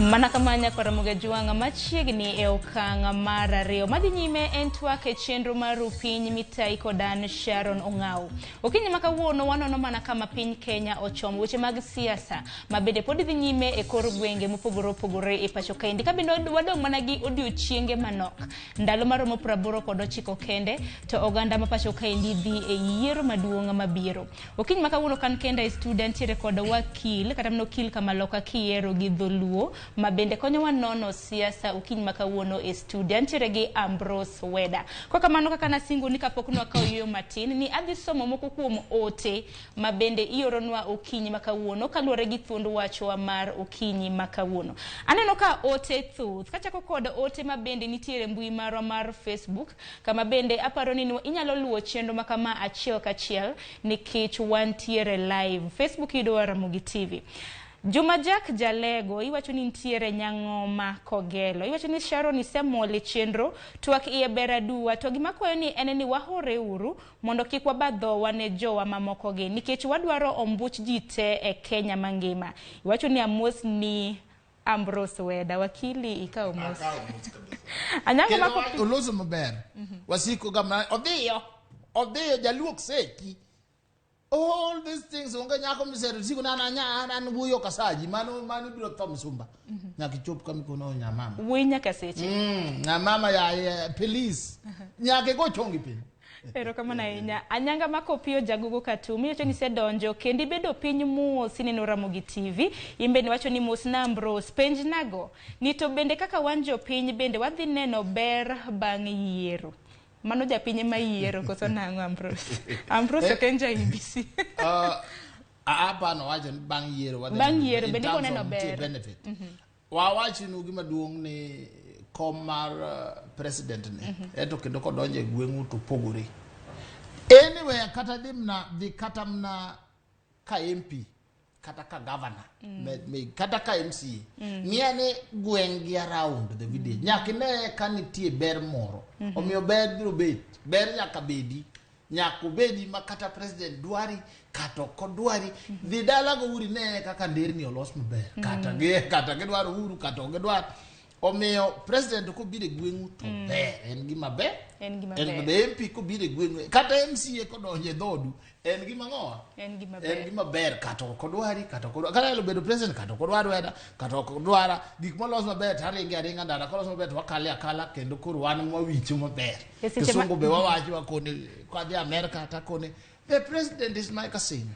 Mana kama nyakwar Ramogi Jwang' machiegni e okang' mar ariyo. Madhi nyime en twak e chenro mar Rupiny mitayi kod an Sharon Ong'au. Okinyi ma kawuono wanono mana kama piny Kenya ochomo weche mag siasa ma bende pod dhi nyime e kor gwenge mopogore opogore e pacho kaendi. Ka bende wadong' mana gi odiochienge manok, ndalo maromo 89 kende, to oganda ma pacho kaendi dhi e yiero maduong' mabiro. Okinyi ma kawuono kan kenda e studio antiere kod wakil kata mana okil kamaloka kiyiero gi dholuo ma bende konyowa nono siasa okinyi ma kawuono e studio. Antiere gi Ambrose Weda. Kwa kamano kaka nasingo ni kapok nwakawo yueyo matin ni adhi somo moko kuom ote ma bende ioronwa okinyi ma kawuono kaluwore gi thuond wachwa mar okinyi ma kawuono. Aneno ka ote thoth. Kachako kod ote ma bende nitiere mbui marwa mar Facebook, kama bende aparo ni inyalo luwo chenro ma kama achiel kachiel nikech wantiere live. Facebook yudowa Ramogi TV. Juma Jack Jalego iwacho ni nitiere Nyang'oma Kogelo. Iwacho ni Sharon isemol e chenro, twak iye ber aduwa. To gima kwayo ni en ni wahore uru mondo kik waba dhowa ne jowa mamoko gi nikech wadwaro ombuch ji te e Kenya mangima. Iwacho ni amos ni Ambrose Weda, wakili ikawo mos. Anyango mako oloso maber. Wasiko gama odhiyo. Odhiyo jaluok seki. All these things onge nyako misero siko na na nya an wuoyo kasaji mano mano biro tho misumba. Nyaka ichop kama ikono nyamama. Wuoyi nyaka seche. Nyamama ya please. Nyaka igo chongi piny. Erokamano ahinya. Anyanga Makopiyo Jagogo Katumi wacho ni isedonjo kendo ibedo piny mos ineno Ramogi TV. In bende wacho ni mos na Ambrose, penj nago ni to bende kaka wan jopiny bende wadhi neno ber bang' yiero. Mano japiny ema yiero koso nang'o Ambrose? Ambrose ok en ja IEBC. Hapana wacho ni bang' yiero wadhi Bang' neno yiero in bende terms iboneno of nitie ber. benefit. Wawachnu gima duong' ni kom mar president ni eto kendo kodonjo e gweng'u to pogore. Anyway, kata dhi mna dhi kata mna ka MP kata ka governor kata ka MCA ng'i ane gweng' gi around the village nyaka ine ka nitie ber moro. Omiyo ber biro bet, ber nyaka bedi, nyaka obedi ma kata president dwari kata ok odwari. Dhi dala go uri ne kaka nderni olos maber, kata gi kata gidwaro Uhuru kata ok gidwar. Omiyo president kobiro e gweng'u to ber, en gima ber. En gima En ber. gima MP kobiro e gweng'u kata MCA kodonjo e dhodu en gima ng'owa. En gima En ber. gima ber kata ok odwari kata ok odwari kata nyalo bedo president kata ok odwar weda kata ok odwara gik molos maber to aringe aringa ndara kolos maber to wakale akala kendo koro wan mwawicho maber. E seche ma- Kisungu be wawacho wakone kwadhi Amerika takone the president is my cousin.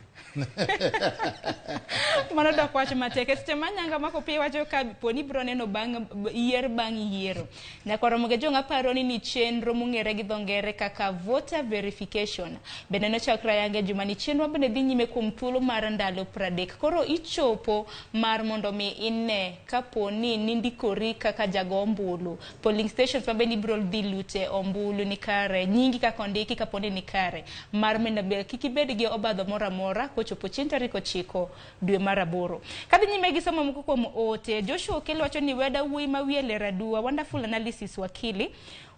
Mano dok wach matek. E seche ma Nyanga Makopiyo wacho ka poni ibiro neno bang' yier bang' yiero. Nyakwar Ramogi Ojwang' aparo ni chenro mong'ere gi dho ngere kaka voter verification bende nochakre ayanga e juma ni chenro bende dhi nyime kuom thuolo mar ndalo 30. Koro ichopo mar mondo mi ine kapo ni nindikori kaka jago ombulu. Polling stations ma bende ibiro dhi lute ombulu ni kare, nyingi kaka ondiki kapo ni kare. Mar mondo be kik ibed gi obadho moro amora kochopo chieng' tarik 9 dwe mar 8. Kadhi nyime gi somo moko kuom ote, Joshua Okello wacho ni weda wuoyi ma wiye ler aduwa, wonderful analysis wakili.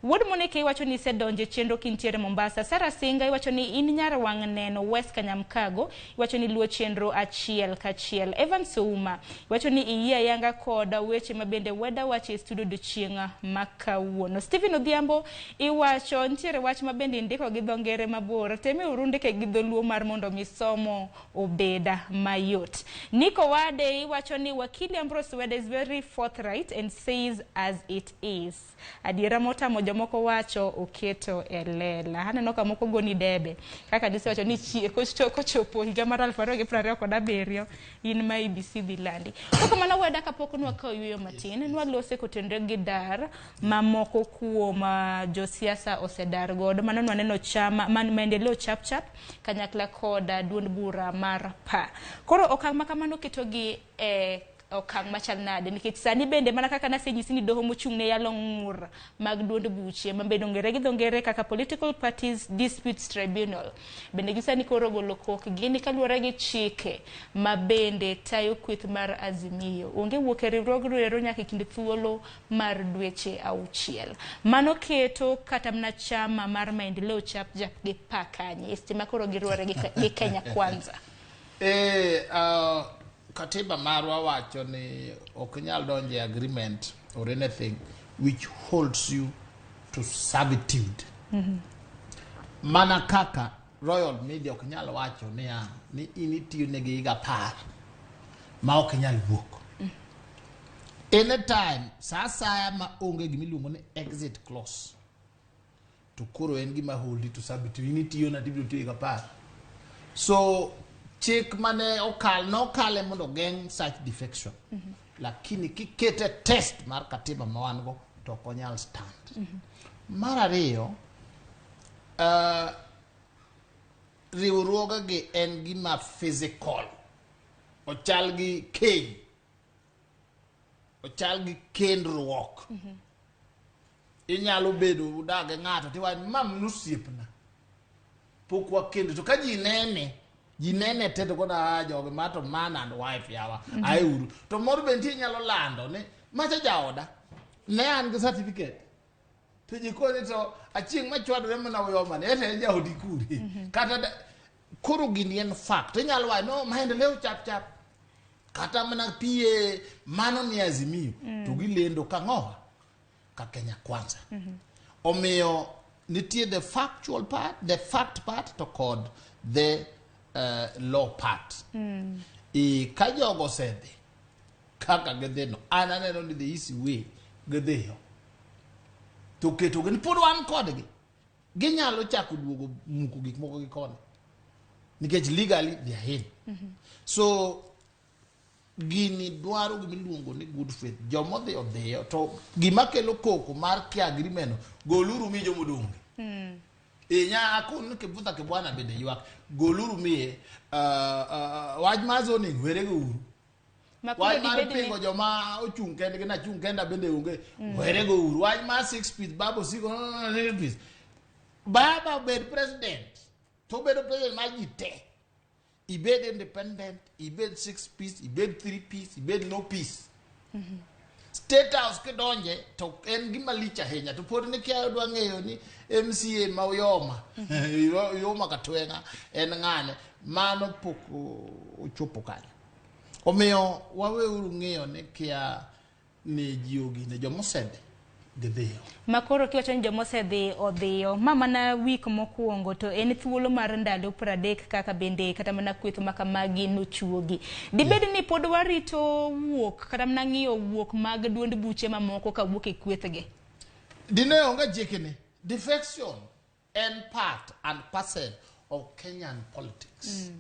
Wuod Moneke iwacho ni isedonjo e chenro kintiere Mombasa. Sarah Singa iwacho ni in nyar wang' neno West Kanyamkago, iwacho ni luwo chenro achiel kachiel. Evans Ouma iwacho ni iyie ayanga kod weche ma bende weda wacho e studio odiochieng' ma kawuono. Stephen Odhiambo iwacho nitiere wach ma bende indiko gi dho ngere mabor, temie uru ndike gi dholuo mar mondo mi somo obed mayot. Nico Wade iwacho ni wakili Ambrose Weda is very forthright and says as it is. Adiera motamo jomoko wacho oketo e lela. Aneno ka moko goni debe. Kaka gisewacho ni kochopo higa mar 2027 in ma IEBC dhi landi. Koko mana weda kapok nwakawo yueyo matin, nwalose kotenore gi dar mamoko kuom josiasa osedar godo. Mano nwaneno chama man Maendeleo Chap Chap kanyakla kod duond bura mar PA. Koro okang' ma kamano ketogi e okang' machal nade nikech sani bende mana kaka nasenyisi ni doho mochung' ne yalo ng'ur mag duond buche ma bende ong'ere gi dho ngere kaka Political Parties Disputes Tribunal bende gi sani koro golo kokgi ni kaluwore gi chike ma bende tayo kweth mar Azimio onge wuok e riwruogno ero nyaka e kind thuolo mar dweche 6. Mano keto kata mana chama mar Maendeleo Chap Chap gi PA kanye e seche ma koro giruore gi Kenya Kwanza. Katiba marwa wacho ni ok inyal donjo e agreement or anything which holds you to servitude. Mana kaka Royal Media ok nyal wacho niya ni in itiyo negi higa 10 ma ok inyal wuok. Anytime sa asaya ma onge gimiluongo ni exit clause to koro en gima holdi to servitude, in itiyo na tibiro tiyo higa 10. So chik mane okal nokale mondo ogeng' such defection. Lakini kikete test mar katiba ma wan go to ok onyal stand. Mar ariyo, riwruogegi en gima physical. Ochal gi keny. Ochal gi kendruok. Inyalo bedo udak gi ng'ato tiwacho ma osiepna. Pok wakendo to ka ji nene ji nene te to kona "Ah, jogi ma to man and wife yawa ae uru to moro be nitie inyalo lando ni macha jaoda ne an gi certificate to ji koni to achieng' machwadore mana uyomani ete en jaodi kure kata koro gini en fact inyalo wacho no maendeleo chap chap kata mana PA mano ni Azimio to gilendo kang'owa ka Kenya Kwanza. Omiyo nitie the factual part, the fact part to kod the law part. I ka jogo osedhi kaka gidhino, an aneno ni the easy way gidhiyo to ketogi ni pod wan kodgi, ginyalo chako duogo muko gik moko gi koni nikech legally they are in. So gini dwaro gimiluongo ni good faith. Jomodhi odhiyo to gima kelo koko mar kia agreement no, goluru mi jomodong'. Inya akon ni Kivutha Kibwana bende ywak goluru miye wach mar zoning were go uru. Wach mar pingo joma ochung' kendgi na chung' kenda bende onge were go uru. Wach mar 6 piece babo siko piece. Baba bed president to bedo president mar ji te. Ibed independent, ibed 6 piece, ibed 3 piece, ibed no piece. State House kidonje to en gima lich ahinya to pod nikia odwa ng'eyo ni MCA ma Uyoma Uyoma Katweng'a en ng'ane mano pok ochopo kanyo. Omiyo waweuru ng'eyo ni kia ni ji ogine jomosedhi gidhiyo. Makoro kiwacho ni jomosedhi odhiyo, ma mana wik mokwongo to en thuolo mar ndalo 30 kaka bende kata mana kweth ma kamagi nochuogi. Dibed ni pod warito wuok kata mana ng'iyo wuok mag duond buche mamoko kawuok e kwethgi? Dine onge chikni, defection en part and parcel of Kenyan politics.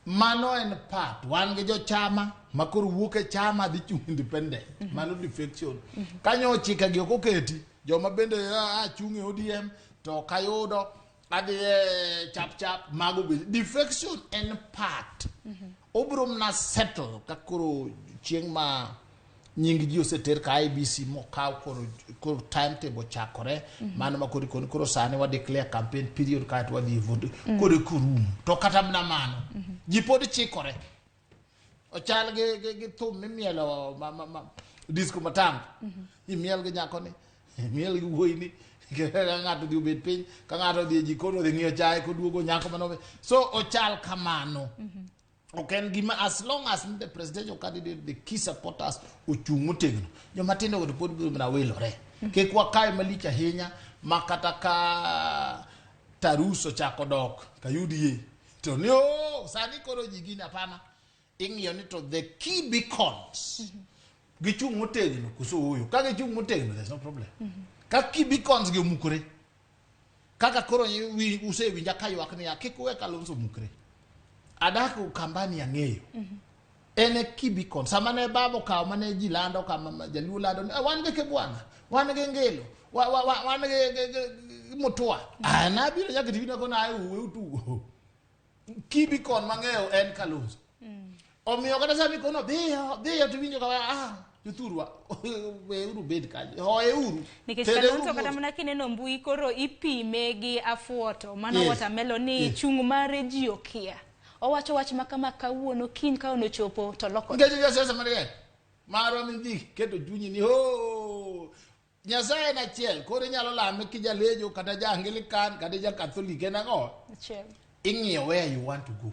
Mano en part. Wan gi jochama ma koro wuok e chama dhi chung' independent. Mano defection. Kanyo chike gi ok oketi, joma bende a chung' e ODM to ok ayudo adhi e chap chap mago bende. Defection en part. Obiro mana settle ka koro chieng' ma nying ji oseter ka IBC mokaw koro timetable chakore. Mano ma koro ikoni koro sani wa declare campaign period kaeto wadhi e vote koro korum to kata mana mano ji pod chikore ochal gi thum mimielo ma disco matanga. Imiel gi nyakoni, imiel gi wuoyini, ka ng'ato odhi obet piny, ka ng'ato odhi e jikon odhi ng'iyo chae koduogo nyako mano so ochal kamano. Ok en gima as long as the presidential candidate, the key supporters ochung' motegno, joma tindo go to pod biro mana wilore. Kik wakawe malich ahinya ma kata ka Tarus ochako dok ka UDA to ni oh, sani koro ji gini hapana. Ing'iyo ni to the key beacons gichung' motegno koso ooyo. Ka gichung' motegno, there's no problem. Ka key beacons gi omukore kaka koro usewinja ka ywak niya kik uwe Kalonzo mukre. Adak Ukambani ang'eyo. En e key beacon. Sama ne baba okawo mane ji lando kama jaluo lando ni wan gi Kibwana, wan gi Ngilo, wan gi Mutua. Ah, nabiro nyaka TV nakona ae uwe utugo. Key beacon mang'eyo en Kalonzo. Omiyo kata sama ikono dhiyo dhiyo to iwinjo ka ah jothurwa weuru bed kanyo hoeuru. Nikech Tereuru Kalonzo kata mos. mana kineno mbui koro ipime gi afuoto mano watermelon ni chung' mare ji okia. Owacho wach ma kama kawuono kiny ka onochopo to lokore. Nikech josiasa mariek marwa midhi keto chunyi ni ho Nyasaye en achiel koro inyalo lame kijalejo kata ja Anglican kata ja Catholic en ang'o? Achiel. Ing'iyo where you want to go.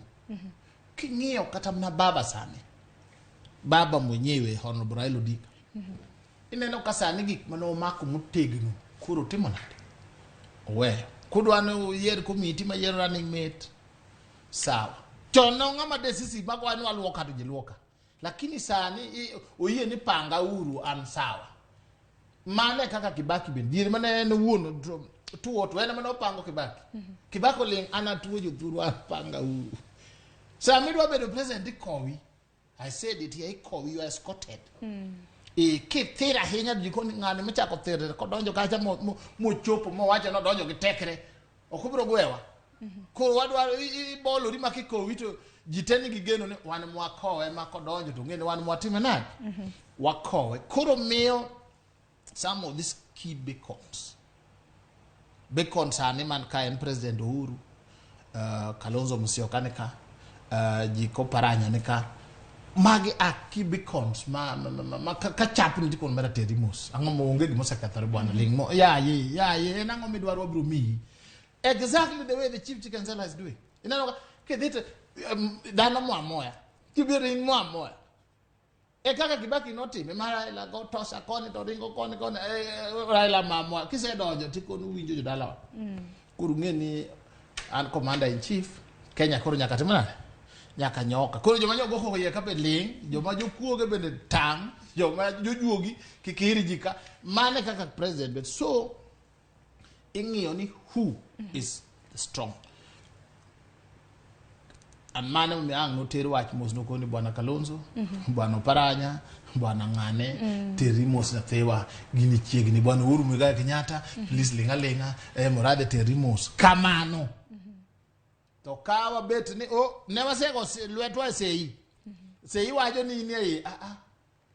King'iyo kata mana baba sani, baba mwenyewe Honorable Raila Odinga, ineno ka sani gik mane omako motegno koro timo nade? Oweyo. Kudwa ni uyier komiti mayiero running mate, sawa. Chon ne ng'ama decisive makwa ni waluoka to ji luoka. Lakini sani oyie ni panga uru an sawa. Mano e kaka Kibaki bende. Diere mane en owuon tuo to en mane opango Kibaki. Kibaki oling' an atuo jothuru an panga uru. Sama idwa bedo president ikowi. I said it here, ikowi, you are escorted. E kithir ahinya to ji koni ng'ani mochako thir kodonjo kacha mochopo mowacho nodonjo gi tekre. Ok obiro gwewa. Koro wadwaro ibolori ma kikowi to ji te nigi geno ni wan mwakowe ma kodonjo to ng'e ni wan mwatime nade? Wakowe. Koro miyo some of these key beacons. Beacon sani man ka en President Uhuru, Kalonzo Musyoka ni ka, Jiko Paranya ni ka. Magi are key beacons ma ka chapni tikon mera teri mos. Ang'o ma onge gima osekethore bwana ling' mo. Yaye, yaye, en ang'o midwaro wabiro miyi. Exactly the way the chief chicken seller is doing. Ineno ka kidhi to dhano moa moya. Kibiro in moa moya. E kaka Kibaki notime ma Raila go tosa koni to ringo koni koni Raila mamwa kisedonjo tikon uwinjo jodalawa. Koro ung'e ni an commander in chief Kenya koro nyaka tim nade? Nyaka nyoka. Koro joma nyogo koko iye ka be ling', joma jokuoge bende tang', joma jojuogi kik ir ji ka. Mano e kaka president bet. So ing'iyo ni who is strong. And mano emomiyo ang' noter wach mos nokoni bwana Kalonzo, bwana Oparanya, bwana Ng'ane, teri mos nyathiwa, gini chiegni, bwana Uhuru Muigai Kenyatta, please ling' aling'a, Murathe teri mos. Kamano. To ka wabet ni, oh, ne wasego lwetwa e sei. Sei wacho ni in e iye, ah, ah.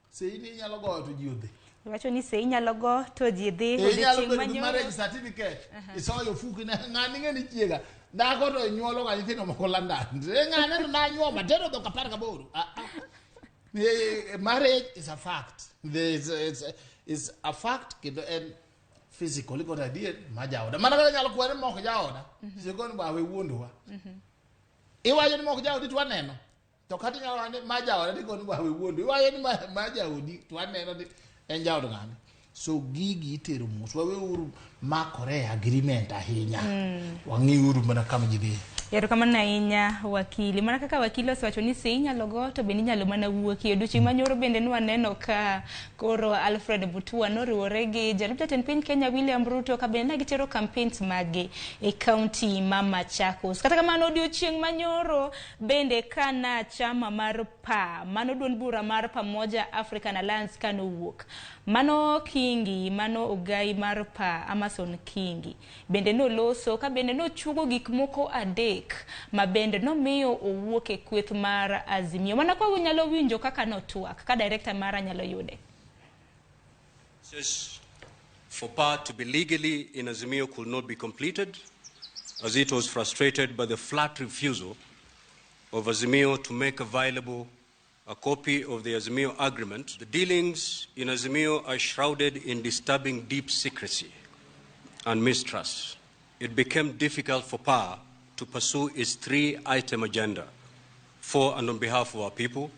Sei ni inyalo goyo to ji odhi. Iwacho ni sei inyalo go to ji dhi Inyalo odiochieng' bedo gi manyoro. marriage certificate. Isoyo ofuki ne ng'ani ng'e ni chiega. Dhako to nyuolo ga nyithindo moko London. Ng'ane to nanyuomo atero dhok 18. Ah, ah. Marriage is a fact. There is, it's a fact kendo en physical iko adier ma jaoda. Mana kaka nyalo kwere mok jaoda. Sikoni ba we wuondowa. Iwacho ni mok jaodi to waneno. To kata inyalo wacho ni ma jaoda tikoni ba we wuondo. Iwacho ni ma jaodi to waneno ni en jaod ng'ane. So gigi itero mos. Waweuru makore e agreement ahinya. Wang'iuru mana kama ji dhiye. Erokamano ahinya wakili. Mana kaka wakili osewacho ni sei inyalo go to bende inyalo mana wuokie. Odiochieng' manyoro bende nwaneno ka koro Alfred Mutua noriwore gi jalup jatend piny Kenya William Ruto ka bende ne gitero campaigns maggi e kaunti ma Machakos. Kata kamano odiochieng' manyoro bende kana chama mar PA, mano duond bura mar Pamoja African Alliance kanowuok. Mano Kingi, mano ogai mar PA, Amason Kingi. Bende noloso ka bende nochuogo gik moko adek ma bende nomiyo owuok e kweth mar Azimio. Mana kwa unyalo winjo kaka notwak, ka director mara nyalo yude. For PA to be legally in Azimio could not be completed, as it was frustrated by the flat refusal of Azimio to make available a copy of the Azimio agreement. The dealings in Azimio are shrouded in disturbing deep secrecy and mistrust. It became difficult for PA to pursue its 3-item agenda for and on behalf of our people.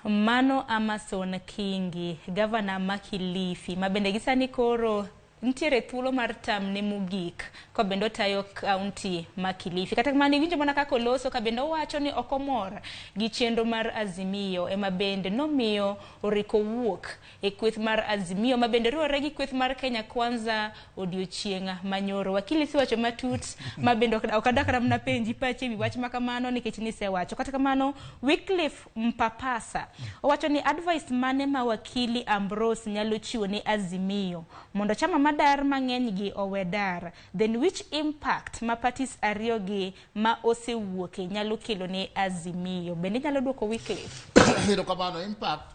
Mano Amason Kingi, gavana ma Kilifi, ma bende gi sani koro nitiere thuolo mar tamne mogik ka bende otayo kaunti ma Kilifi. Kata kamano iwinjo mana kaka oloso ka bende owacho ni ok omor gi chenro mar Azimio ema bende nomiyo oriko wuok e kweth mar Azimio ma bende riwore gi kweth mar Kenya Kwanza odiochieng' manyoro. Wakili siwacho matut ma bende ok adak kata mana penji pachi ewi wach ma kamano nikech nisewacho. Kata kamano Wycliffe Mpapasa owacho ni advice mane ma wakili Ambrose nyalo chiwo ne Azimio mondo chama madar mang'eny gi owe dar, then which impact ma parties ariyo gi ma osewuoke nyalo kelo ne Azimio? Bende inyalo duoko Wycliffe? Erokamano. Impact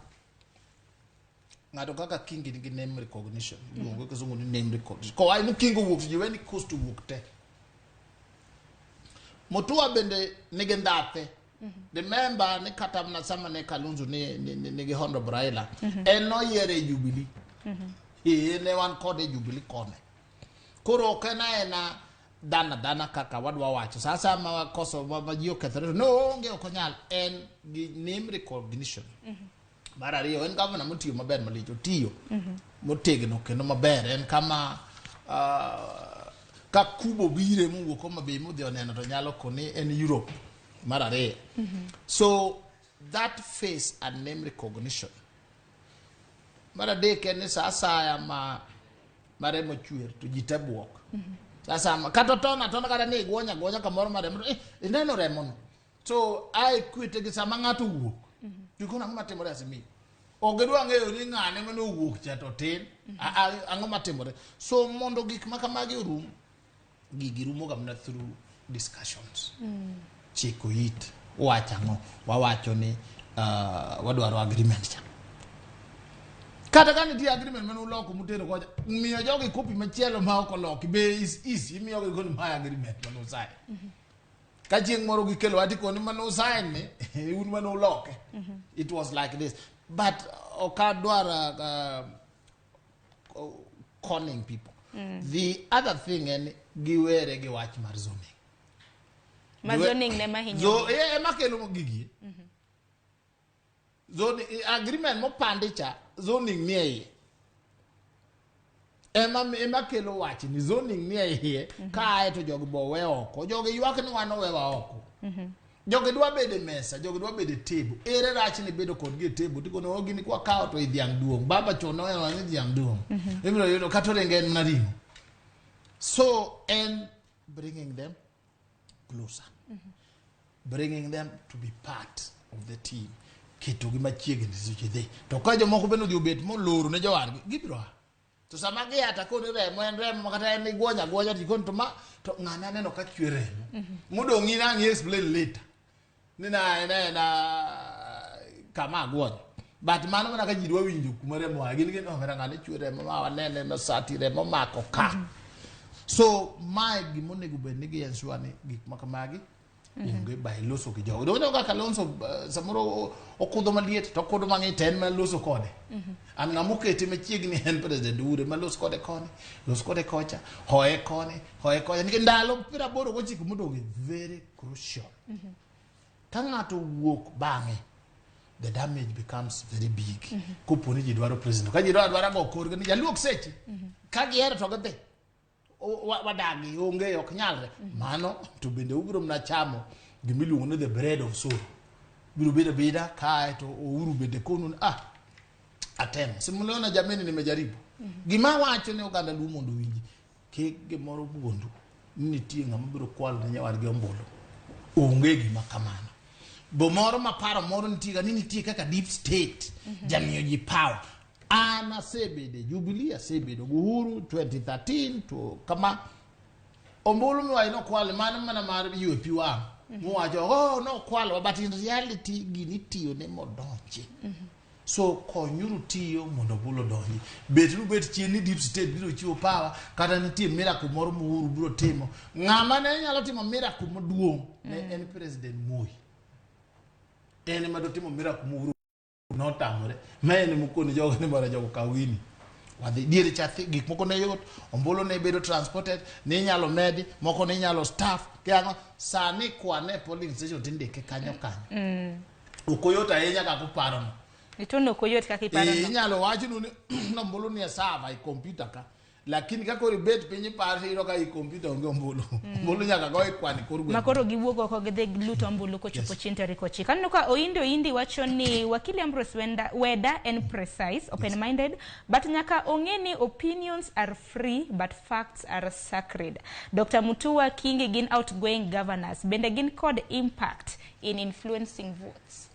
ng'ato kaka Kingi nigi name recognition. Iluongo gi kisungu ni name recognition. Kowacho ni Kingi owuok to ji we ni Coast owuok te. Mutua bende nigi ndhathe. Remember ni kata mana sama ne Kalonzo nigi Honorable Raila, en noyiere e Jubilee. Ne wan kode e Jubilee kone. Koro ok en aena dhano adhana kaka wadwa wacho sa asaya ma wakoso ma ji okethore to no onge ok onyal en gi name recognition. Mar ariyo en gavana motiyo maber malich otiyo motegno kendo maber en kama ka Kubo bire mowuok Homa Bay modhi oneno to nyalo koni en Europe mar ariyo. So that face and name recognition. Mar adek en ni sa asaya ma remo chwer to ji te buok. Sasa kata otona atona kata ni igwonya agwonya kamoro mar remo to ineno remono. So ae kwete gi sama ng'ato owuok. Gikono ang'o matimore Azimio? Ok gidwa ng'eyo ni ng'ane mane owuok cha to tin. Ang'o matimore? So mondo gik ma kamagi orum, gigi rumo ga mana through discussions. Chiko it, wacho ang'o? Wawacho ni wadwaro agreement cha. Kata ka nitie agreement mane uloko mutero kocha, miyo jogi kopi machielo ma ok oloki be is easy, imiyogi koni ma agreement mane usign. Ka chieng' moro gikelo article ni mane usign ni, un mane uloke. It was like this. But ok adwar conning people. The other thing en giwere gi wach mar zoning. Ma zoning ne mahinyo. Ema kelo gigi. Zoning, agreement mopandi cha, zoning ni e iye. Ema kelo wach ni zoning ni e iye, kae to jogi bo we oko. Jogi ywak ni wan owewa oko. Jogi dwa bedo e mesa, jogi dwa bedo e table. Ere rach ni bedo kodgi e table? Tikono, oh, gini kwa kawo to idhiang' duong'. Baba chon nohero ni dhiang' duong'. Ibiro yudo kata orenge en mana ring'o. So, en bringing them closer. Bringing them to be part of the team. Ketogi machiegni seche dhi. To ka jomoko bende odhi obet moloro ne jowadgi, gibiro a. To sama gia to akoni remo en remo ma kata en igwonya agwonya to ikoni to ma to ng'ane aneno ka chwe remo. Modong' in ang' i explain later. Ni na en kama agwonyo. But mano mana ka ji dwa winjo kuma remo oaye. Gin gin oh, ng'ane chwe remo ma wanene ma sati remo omako ka. So mae gima onego bed ni gi ensure ni gik ma kamagi onge by loso gi jogo. Donge kaka Kalonzo samoro okudho maliet to okudho mang'ich to en mana loso kode. An ng'ama okete machiegni en President Uhuru ema los kode koni, los kode kocha, hoye koni, hoye kocha. Nikech ndalo 89 modong' very crucial. Ka ng'ato owuok bang'e, the damage becomes very big. Kopo ni ji dwaro president. Ka ji dwaro adwara go korgi ni jaluok seche. Ka gihero to gidhi. Wadagi onge ok nyalre. Mano to bende ubiro mana chamo gimiluongo ni the bread of sorrow. Biro bedo abeda kae to Uhuru bende konu ni atemo. Simuliona jameni nimejaribu. Gima wacho ni oganda Luo mondo owinji. Kik gimoro wuondu ni nitie ng'ama biro kwalo ne nyawadgi ombulu. Onge gima kamano. Bo moro ma paro moro nitie ga ni nitie kaka deep state jamiyo ji power. An asebedo e Jubilee, asebedo gi Uhuru 2013 to kama ombulu miwacho nokwal mano mana mar UAP wang' muwacho oh nokwalwa but in reality gini itiyo ne modonji. So konyuru tiyo mondo ombulu odonji. Bet nu bet chien ni deep state biro chiwo power kata nitie miracle moro ma Uhuru biro timo. Ng'ama ne nyalo timo miracle maduong' ne en President Moi. En ema dotimo miracle ma Uhuru notamore. Ma en mokoni jogo ni mondo jogo kaw gini. Wadhi diere cha gik moko ne yot, ombulu ne bedo transported, ne inyalo medi, moko ne inyalo staff, kiang'o sani kwane polling station tindike kanyo kanyo. Ok oyot ahinya kaka uparono. To ok oyot kaka iparo no. Inyalo wachnu ni ombulu ni e server e computer ka. Lakini ka koro ibet piny iparo iyudo ka i computer onge ombulu. Ombulu nyaka go e kwan e kor gweng'. Ma koro giwuok oko gidhi luto ombulu kochopo chieng' tarik 9. Aneno ka Oindi Oindi wacho ni Wakili Ambrose Weda en precise, open minded, but nyaka ong'e ni opinions are free but facts are sacred. Dr. Mutua Kingi gin outgoing governors, bende gin kod impact in influencing votes.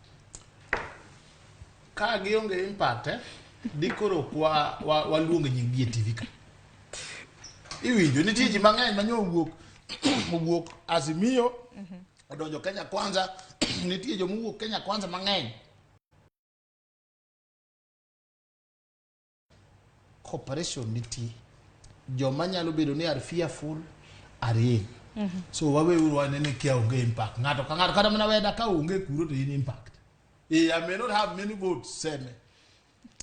Ka gionge impact, dikoro ok waluong nying gi e TV ka. Iwinjo nitie ji mang'eny manyo owuok Azimio, odonjo Kenya Kwanza, nitie joma owuok Kenya Kwanza mang'eny. Cooperation nitie. Joma nyalo bedo ni are fearful are in. So waweuru wanene kia onge impact. Ng'ato ka ng'ato kata mana Weda ka onge kuro to in impact. I may not have many votes, seme.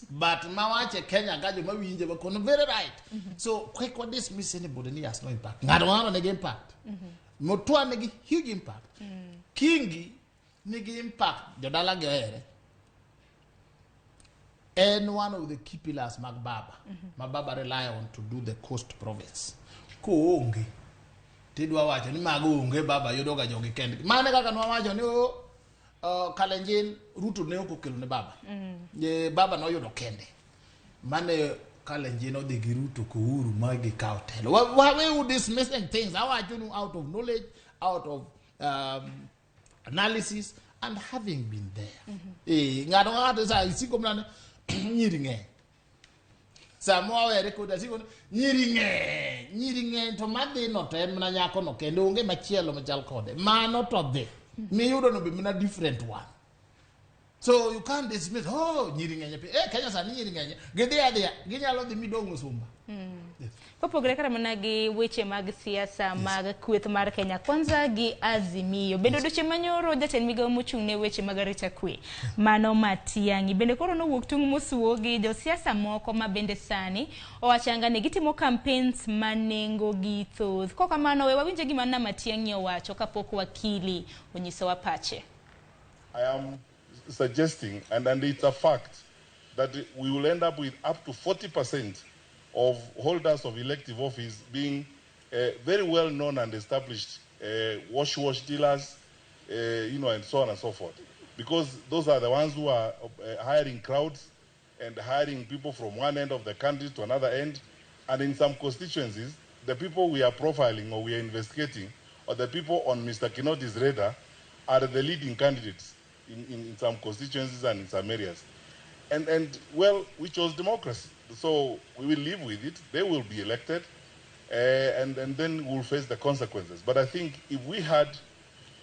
But mawache Kenya ka joma winje ba kono very right. So quick what dismiss anybody ni has no impact. Ng'ato ng'ato nigi impact. Mutua nigi huge impact. Kingi nigi impact. Jodala gi ohere. En one of the key pillars mag baba. Ma baba rely on to do the coast province. Koonge. Tidwa wacho ni mago onge baba yudo ga jogi kendgi. Mane kaka nwawacho ni Kalenjin Ruto ne ok okelo ne baba. Baba noyudo kende. Mane Kalenjin odhi gi Ruto kouru ma gikawo telo. Why we dismissing things? Awacho ni out of knowledge, out of analysis and having been there. Ng'ato ng'ato sa isiko mana nyiri ng'eny. Sama wawere koda siko nyiri ng'eny to madhi no to en mana nyako no kendo onge machielo machal kode. Mano to dhi. Miyudo no be mana different one. So you can't dismiss, oh, nyiri ng'eny. Kenya sani nyiri ng'eny. Gidhi adhiya, ginyalo dhi midong' misumba. Yes. Kopogore kata mana gi weche mag siasa mag kweth mar Kenya Kwanza gi Azimio. Bende odiochieng' manyoro jatend migawo mochung' ne weche mag arita kwe mano Matiang'i bende koro nowuok tung' mosuo gi josiasa moko ma bende sani owachanga ni gitimo campaigns ma nengo gi thoth. Kok kamano we wawinje gima na Matiang'i owacho kapok wakili onyisowa pache. I am suggesting, and it's a fact, that we will end up with up to 40% of holders of elective office being very well known and established wash dealers, and so on and so forth. Because those are the ones who are hiring crowds and hiring people from one end of the country to another end. And in some constituencies, the people we are profiling or we are investigating, or the people on Mr. Kinoti's radar, are the leading candidates in some constituencies and in some areas. And well, we chose democracy. So we will live with it. They will be elected, and then we'll face the consequences. But I think if we had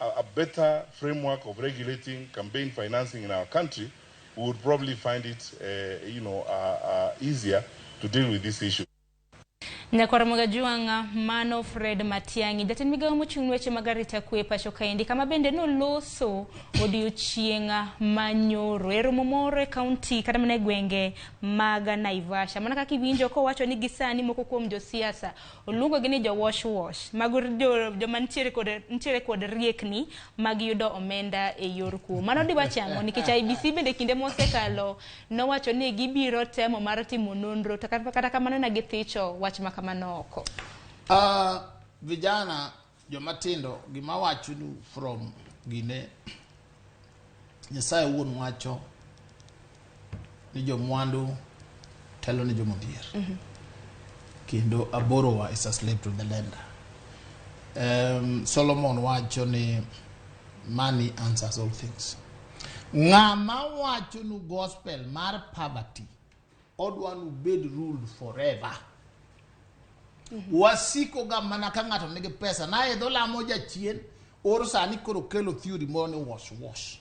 a better framework of regulating campaign financing in our country, we would probably find it, easier to deal with this issue. Nyakwar Magajuanga mano Fred Matiang'i jatend migawo mochung' weche mag arita kwe pacho kaendi kama bende noloso odiochieng' manyoro e romo moro e kaunti kata mana e gwenge mag Naivasha. Mana kaka iwinjo kowacho ni gisani moko kuom josiasa oluongogi ni jo wash wash mago joma nitiere kod riekni mag yudo omenda e yor kuo. Mano diwacho ang'o? Nikech IEBC bende kinde mosekalo nowacho ni gibiro temo mar timo nonro to kata kamano ne githicho wach ma kamano oko. Vijana jomatindo gima wachonu from gine Nyasaye wuon wacho ni jomwandu telo ni jomodhier. Kendo a borrower is a slave to the lender. Solomon wacho ni money answers all things. Ng'ama wachonu gospel mar poverty odwa nu bed ruled forever. Wasiko ga mana ka ng'ato nigi pesa na idho lamo jachien or sani koro kelo theory moro ni wash wash.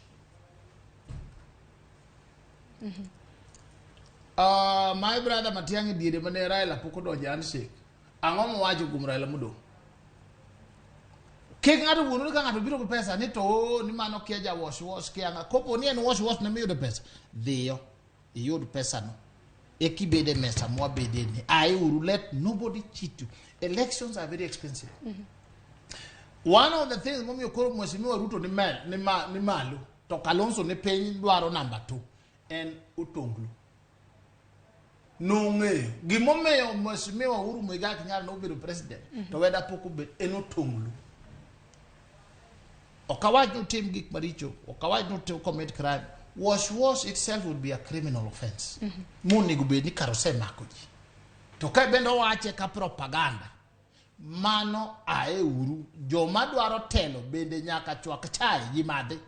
My brother Matiang'i diere mane Raila pok odonjo handshake. Ang'o mowacho kuom Raila modong'? Kik ng'ato wuondre ka ng'ato biro gi pesa ni to ni mano kia ja wash wash kia ng'a. Kopo ni en wash wash ne miyudo pesa, dhiyo iyud pesa no. Ekibede mesa mwabede ni. I will let nobody cheat you. Elections are very expensive. One of the things momiyo koro Mheshimiwa Ruto ni malo to Kalonzo ni piny dwaro number 2 en otonglo. Nong'eyo gimomiyo Mheshimiwa Uhuru Muigai Kenyatta nobedo president to weda pok obet en otonglo. Ok awach ni utim gik maricho, ok awach ni utim commit crime. Wash wash itself would be a criminal offense. Monego bed ni kar osemako ji. To ka bende owache ka propaganda, mano ae uru. Joma dwaro telo bende nyaka chwak chai ji madhi.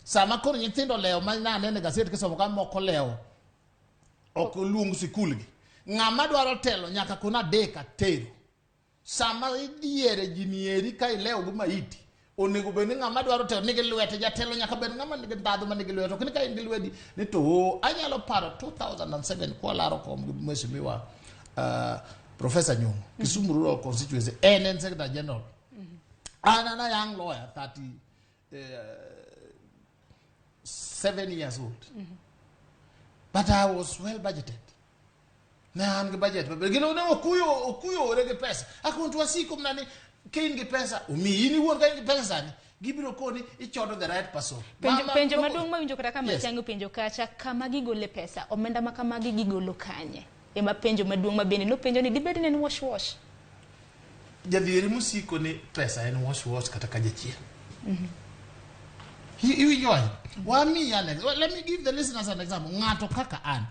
Sama koro nyithindo lewo ma naneno e gaset kisomo ka moko lewo ok oluong sikul gi. Ng'ama dwaro telo nyaka kona adek atero. Sama idiere ji nieri ka ilewo gi maiti, onego bed ni ng'ama dwaro telo nigi lwete. Jatelo nyaka bed ng'ama nigi ndhadhu ma nigi lwete. Ok ni ka in gi lweti ni to anyalo paro 2007 kwalaro kom gi Mheshimiwa Professor Nyong'o, Kisumu Rural Constituency, en Secretary General. An a young lawyer, 37 years old. But I was well budgeted. Ne an gi budget maber. Gino ne okuyo ore gi pesa. Akon to wasiko mana ni ka in gi pesa, omiyi in iwuon ka in gi pesa sani, gibiro koni ichodo the right person. Penjo maduong' mawinjo kata ka Yes. Matiang'i openjo kacha, kama gigole pesa, omenda ma kamagi gigolo kanye? Ema penjo maduong' ma bende nopenjo ni dibed ni en wash wash. Jadhier mosiko ni pesa en wash wash kata ka jachien. Iwinjo wach? Wamiyi an well, let me give the listeners an example. Ng'ato kaka an.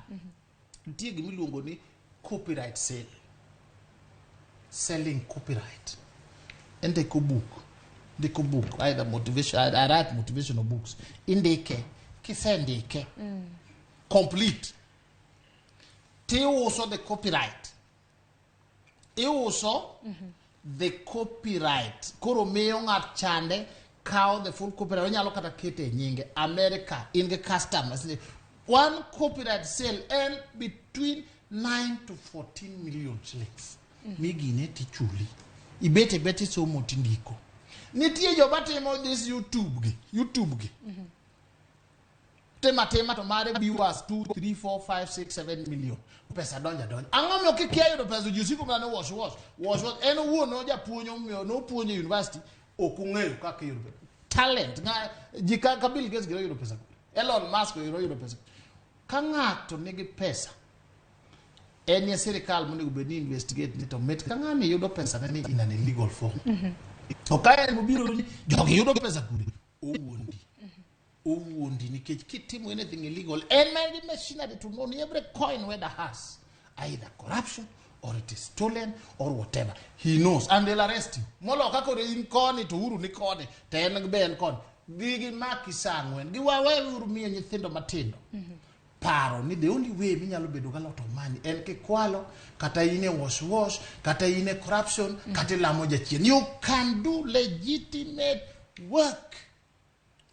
Nitie gima iluongo ni copyright sale. Selling copyright. Indiko book. Ndiko book. Either motivation, I write motivational books. Indike. Kisendike. Complete. Tiuso the copyright. Iuso the copyright. Koro miyo ng'at chande kawo the full copyright. Onyalo kata kete e nyinge. America in gi customers. One copyright sale en between 9 to 14 million shillings. Migine tichuli. Ibet ebet isomo tindiko. Nitie joma timo this YouTube gi. YouTube gi. Tema tema to mare viewers 2 3 4 5 6 7 million. Pesa donja donja. Ang'o miyo kikia yudo pesa ji osiko mana ni wash wash. Wash wash. En owuon no japuonj omiyo nopuonjo e university ok ong'eyo kaka iyudo pesa. Talent. Nga, ji kaka Bill Gates giro yudo pesa. Elon Musk giro yudo pesa. Ka ng'ato nigi pesa, en e sirikal monego bed ni investigate ni to mit ka ng'ani yudo pesa ne ni in an illegal form. To ka en obiro ni jogi yudo pesa kure, owuondi. Owuondi nikech kitimo anything illegal, en ma en gi machinery to know ni every coin whether has either corruption or it is stolen or whatever. He knows and they'll arrest you. Molo ka koro in koni to Uhuru ni koni to en be en koni. Gigi maki saa ang'wen. Giwawe uru miyo nyithindo matindo. Paro ni the only way minyalo bedo ga lot of money en kikwalo kata in e wash wash kata in e corruption kata ilamo jachien. You can do legitimate work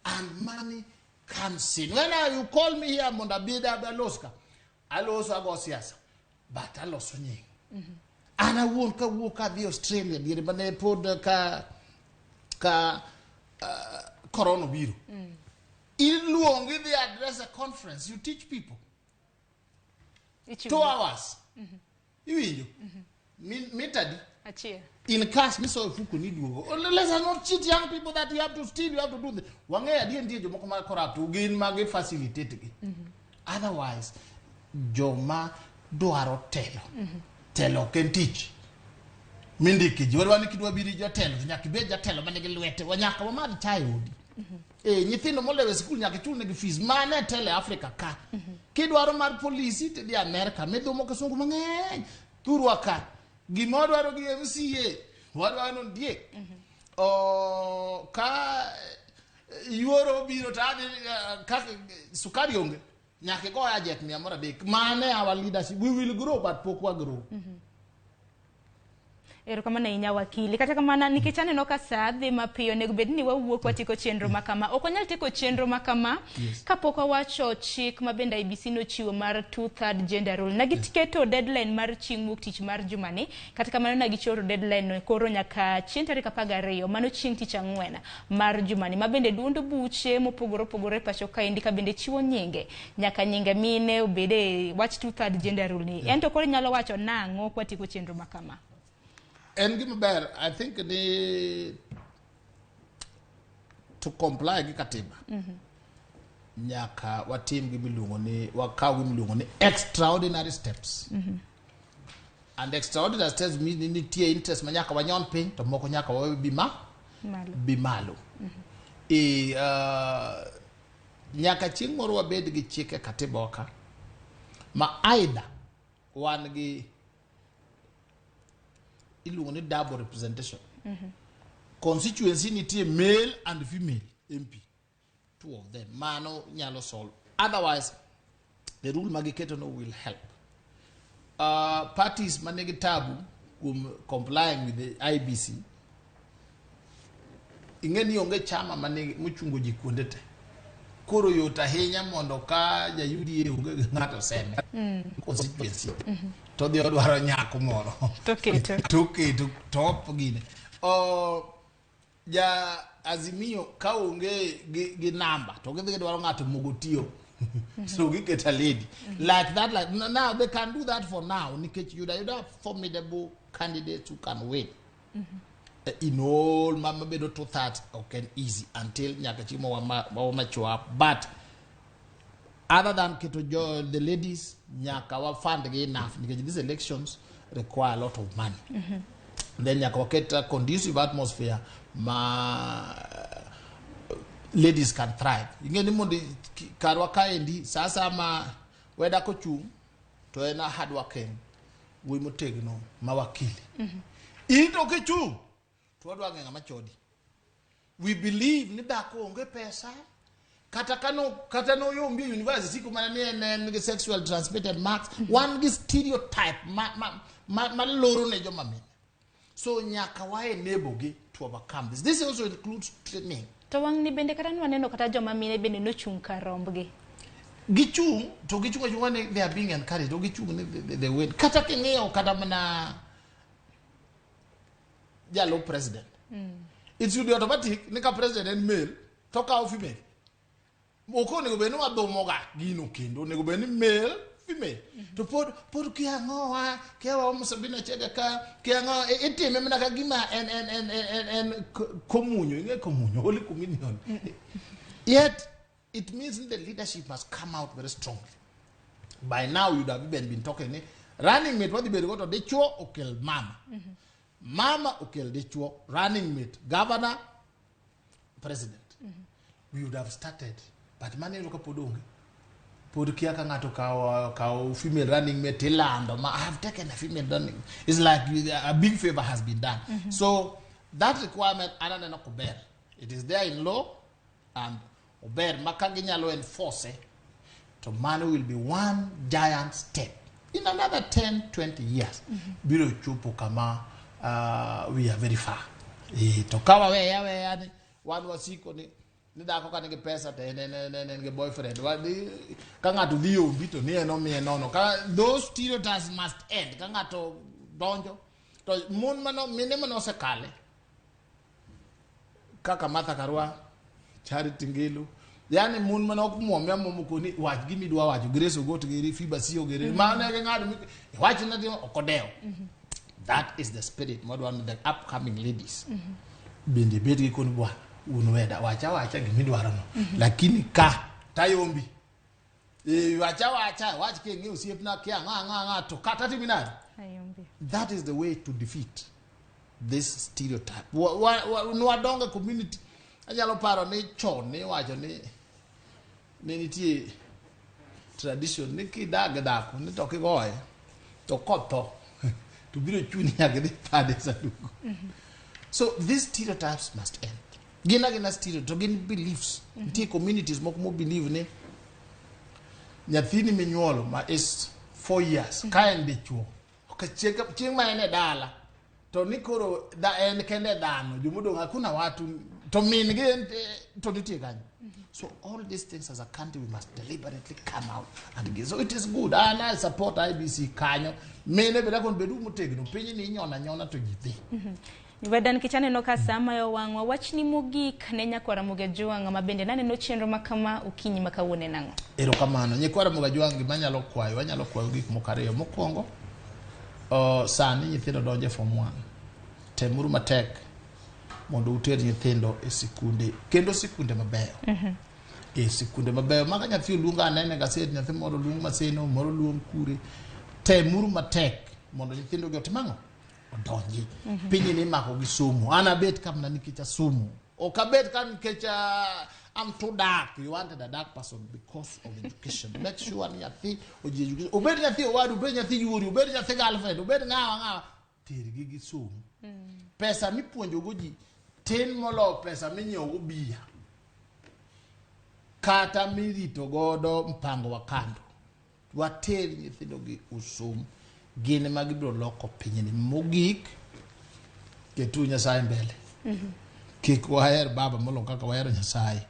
and money comes in. When you call me here mondo abi alos ka, aloso ago siasa but aloso nying. An awuon kawuok kadhi Australia diere mane pod ka corona obiro. Iluongi idhi address a conference, you teach people. 2 hours. Iwinjo? Mitadi. Achiel. In cash misoyo fuko ni duogo. Oh, let's not cheat young people that you have to steal, you have to do this. Wang'eyo adier nitie jomoko ma corrupt, gin ma gi facilitate gi. Otherwise, joma dwaro telo, telo ok en tich. Mindike ji, wadwa ni kidwa biro jatelo, to nyaka ibed jatelo manigi lwete, wa nyaka wamadh chae odi. Nyithindo molewo e sikul nyaka ichulnegi fees. Mano e telo e Afrika ka. Kidwaro mar polisi tidhi Amerka, midhumo kisungu mang'eny. Thurwa ka. Gima wadwaro gi MCA, wadwaro nondiek. Ka yuoro obiro to adhi kaka sukari onge, nyaka igoye ajek 130. Mano e our leadership. We will grow but pok wa grow. Erokamano ahinya wakili. Kata kamano nikech aneno ka saa dhi mapiyo, onego bed ni wawuok watieko chenro ma kama. Ok wanyal tieko chenro ma kama kapok wawacho chik ma bende IEBC nochiwo mar 2/3 gender rule. Ne giketo deadline mar chieng' wuok tich mar jumani. Kata kamano ne gichoro deadline no koro nyaka chieng' tarik 12, mano chieng' tich ang'wen mar jumani. Ma bende duond buche mopogore opogore pacho kaendi ka bende chiwo nyinge. Nyaka nyinge mine obede wach 2/3 gender rule ni. En to koro inyalo wacho nang'o kwatieko chenro ma kama? En gima ber, I think ni to comply gi katiba nyaka watim gima iluongo ni, wakaw gima iluongo ni extraordinary steps. And extraordinary steps mean ni nitie interest ma nyaka wanyon piny to moko nyaka wawe bi ma malo. Bi malo. Nyaka chieng' moro wabed gi chik e katiba ka ma either wan gi iluongo ni double representation. Constituency nitie male and female MP, two of them. Mano nyalo solve. Otherwise, the rule magiketo no will help. Parties manigi tabu kuom complying with the IEBC, ing'e ni onge chama manigi mochungo ji kuonde te. Koro yot ahinya mondo ka ja UDA onge gi ng'ato seme constituency to dhi odwaro nyako moro to keto to keto top gine. Ja Azimio ka onge gi namba to gidhi gidwaro ng'ato mogo tiyo So giketo a lady like that. Like now they can do that for now nikech yuda yuda formidable candidates who can win in all ma bedo 2/3 ok en easy until nyaka chieng' ma mature up. But other than keto jo the ladies, nyaka wa fund gi enough nikech these elections require a lot of money. Then nyaka waket a conducive atmosphere ma ladies can thrive. Ing'e ni mondo karwa kaendi sa ma weda kochung' to en a hard working wuoyi motegno ma wakili. In to kichung' to wadwa ng'e ng'ama chodi. We believe ni dhako onge pesa kata kano kata noyombi e university kuma ni en gi sexual transmitted marks. Wan gi stereotype ma loro ne joma mine. So nyaka wa enable gi to overcome this. This also includes training. To wang' ni bende kata nwaneno kata joma mine bende nochung' kar rombgi. Gichung' to gichung' achung'a ni they are being encouraged to gichung' ni they win. Kata king'iyo kata mana jalup president, it should be automatic ni ka president en male to kawo female. Ok onego bed ni wadhumoga gino kendo onego bed ni male, female. To pod kia ang'owa kia waomo Sabina Chege ka kia ang'o itime mana ka gima en komunyo. Ing'e komunyo, holy communion. Yet it means the leadership must come out very strongly. By now you'd have even been talking ni running mate wadhi bedo go to dichuo okel mama, mama okel dichuo, running mate, governor, president. We would have started, but mano iyudo ka pod onge. Pod kia ka ng'ato kawo female running mate ilando ma I have taken a female running. It's like a big favor has been done. So that requirement an aneno kober. It is there in law and ober ma ka ginyalo enforce to mano will be one giant step. In another 10, 20 years, biro chopo kama we are very far. To ka waweya aweya ni wan wasiko ni dhako ka nigi pesa to en gi boyfriend. Ka ng'ato dhi yombi to ni en omiye nono. Ka those stereotypes must end. Ka ng'ato donjo to mon mano mine mane osekale kaka Martha Karua, Charity Ngilu, yani mon mane ok muomi amuoma koni wach gima idwa wacho. Grace Ogot giri, Phoebe Asiyo giri, mano e ng'ado wach na ok odewo. That is the spirit madwaro ni the upcoming ladies bende bed gi koni bwana un weda wacha wacha gimidwaro no. Lakini ka tayombi wacha wacha wach king'i osiepna kia ang'o ang'o ang'o to kata timi nade. Ayombi. That is the way to defeat this stereotype. Nwadongo e community. Anyalo paro ni chon ni iwacho ni ne nitie tradition ni kidag gi dhako ni to kigoye to kotho to biro chuni nyaka idhi pade e sanduku. So these stereotypes must end. Gin agina stereotypes to gin beliefs. Nitie communities moko mo believe ni nyathini minyuolo ma is 4 years ka en dichuo ok chieng' ma en e dala to ni koro da en kende dhano jomodong' hakuna watu to min gi en to nitie kanyo. So all these things as a country we must deliberately come out and give. So it is good. And I support IEBC kanyo. Mine beda kon bedu motegno piny ni inyona nyona to ji dhi. Weda nikech aneno ka sa mayo wang'wa. Wachni mogik ne nyakwar Ramogi Ajwang' ma bende naneno chenro ma kama okinyi ma kawuono en ang'o? Erokamano. Nyikwar Ramogi Ajwang' gima anyalo kwayo, anyalo kwayo gik moko ariyo. Mokwongo, sani nyithindo donjo e form 1. Temuru matek mondo uter nyithindo e sikunde, kendo sikunde mabeyo. E sikunde mabeyo. Maka nyathi oluong anene gaset, nyathi moro oluong Maseno, moro oluong Kure. Temuru matek mondo nyithindo gi otim ang'o? Odonji. Piny ni imako gi somo. An abet ka mana nikech asomo. Ok abet ka nikech I'm too dark. You wanted a dark person because of education. Make sure ni nyathi oji education. Obed nyathi owadu, obed nyathi yuori, obed nyathi girlfriend, obed ng'awa ng'awa. Tergi gi somo. Pesa mipuonjogo ji tin moloyo pesa minyiewogo bia. Kata mirito godo mpango wa kando. Water nyithindo gi osom. Gin ema gibiro loko pinyni. Mogik, ketu Nyasaye mbele. Kik waher baba moloyo kaka wahero Nyasaye.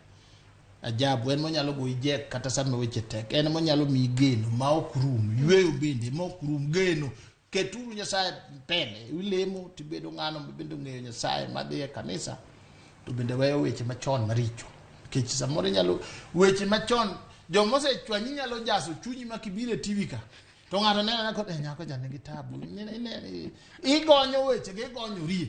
Ajabu, en monyalo goyi jek kata sama weche tek. En monyalo miyi geno ma ok rum. Yweyo bende ma ok rum. Geno. Keturu Nyasaye mbele. Ilemo tibedo ng'ano mabende ong'eyo Nyasaye madhi e kanisa to bende weyo weche machon maricho. Nikech samoro inyalo weche machon Joma osechwanyi nyalo jaso chunyi ma kibiro e TV ka. To ng'ato neno anena kod eh, nyako cha nigi tabu. Igonyo weche gi igonyorie.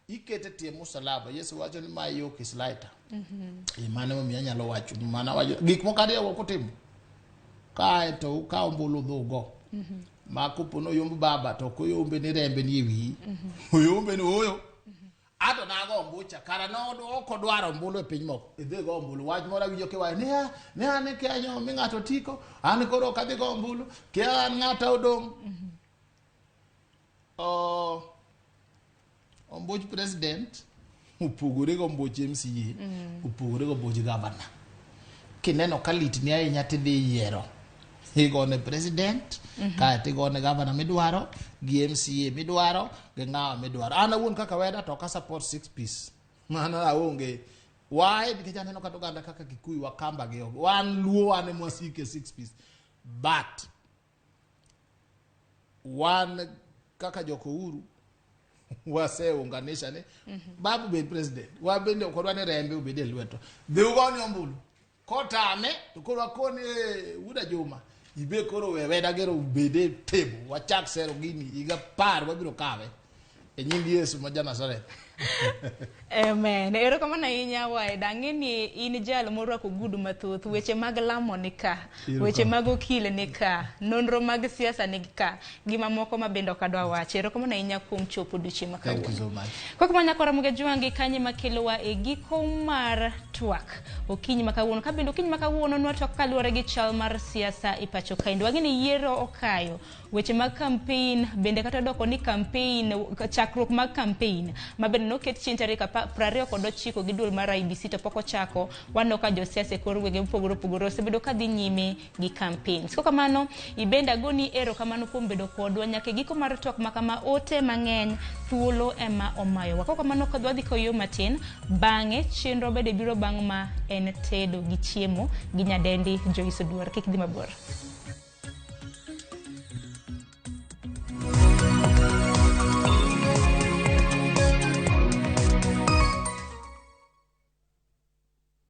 Ikete tie musalaba. Yesu wacho ni my yoke is lighter. E mano emomiyo anyalo wacho ni mana wacho gik moko ariyo ok utimo. Kae to ukawo ombulu udhi ugo. Ma kopo ni oyomb baba to ok oyombe ni rembe ni e wiyi. Oyombe ni ooyo. Ato nago ombucha kara no ok odwaro ombulu e piny moko. Idhi go ombulu. Wach moro awinjo kiwacho niya ni an kia nyo mi ng'ato tiko an koro ok adhi go ombulu kia an ng'ata odong'. Oh, ombuch president opogore gi ombuch MCA opogore gi ombuch governor. Kineno ka litni ahinya tidhi yiero igone president kaeto igone governor midwaro gi MCA midwaro gi ng'awa midwaro. An awuon kaka weda to ok a support six piece. Mano aonge. Why? Nikech aneno kata oganda kaka Kikuyu Wakamba gi wan Luo wan ema wasike six piece. But wan kaka jokouru waseunganisha ni babu bed president wabende ok wadwa ni rembe obed e lwetwa dhi ugone ombulu kotame to koro wakoni "Eh, wuda juma ibe koro we weda gero obed e table wachak sero gini higa par wabiro kawe e nying yesu ma ja nazareth Amen. Erokamano ahinya Waida. Ang'e ni in jal morwako ogudu mathoth. Weche mag lamo ni ka, weche mag okil ni ka, nonro mag siasa ni ka, gi mamoko ma bende ok adwa wacho. Erokamano ahinya kuom chopo odiochieng' ma thank you kawuono. so much Kok ma nyakora Muga Jwangi kanye makelowa e giko mar twak okinyi ma kawuono. Ka bende okinyi ma kawuono nwatwak kaluwore gi chal mar siasa e pacho kaendi. Wang'e ni yiero okayo weche mag campaign bende kata doko ni campaign chakruok mag campaign ma bende noket chieng' tarik 29 gi duol mar IEBC to pok ochako waneno ka josiasa e kor gwenge mopogore opogore osebedo ka dhi nyime gi campaigns. Kok kamano ibende agoni erokamano kuom bedo kodwa nyaka e giko mar twak ma kama ote mang'eny thuolo ema omayowa. Kok kamano ka wadhi koyo matin bang'e chenro bende biro bang' ma en tedo gi chiemo gi nyadendi Joyce Oduor. Kik dhi mabor.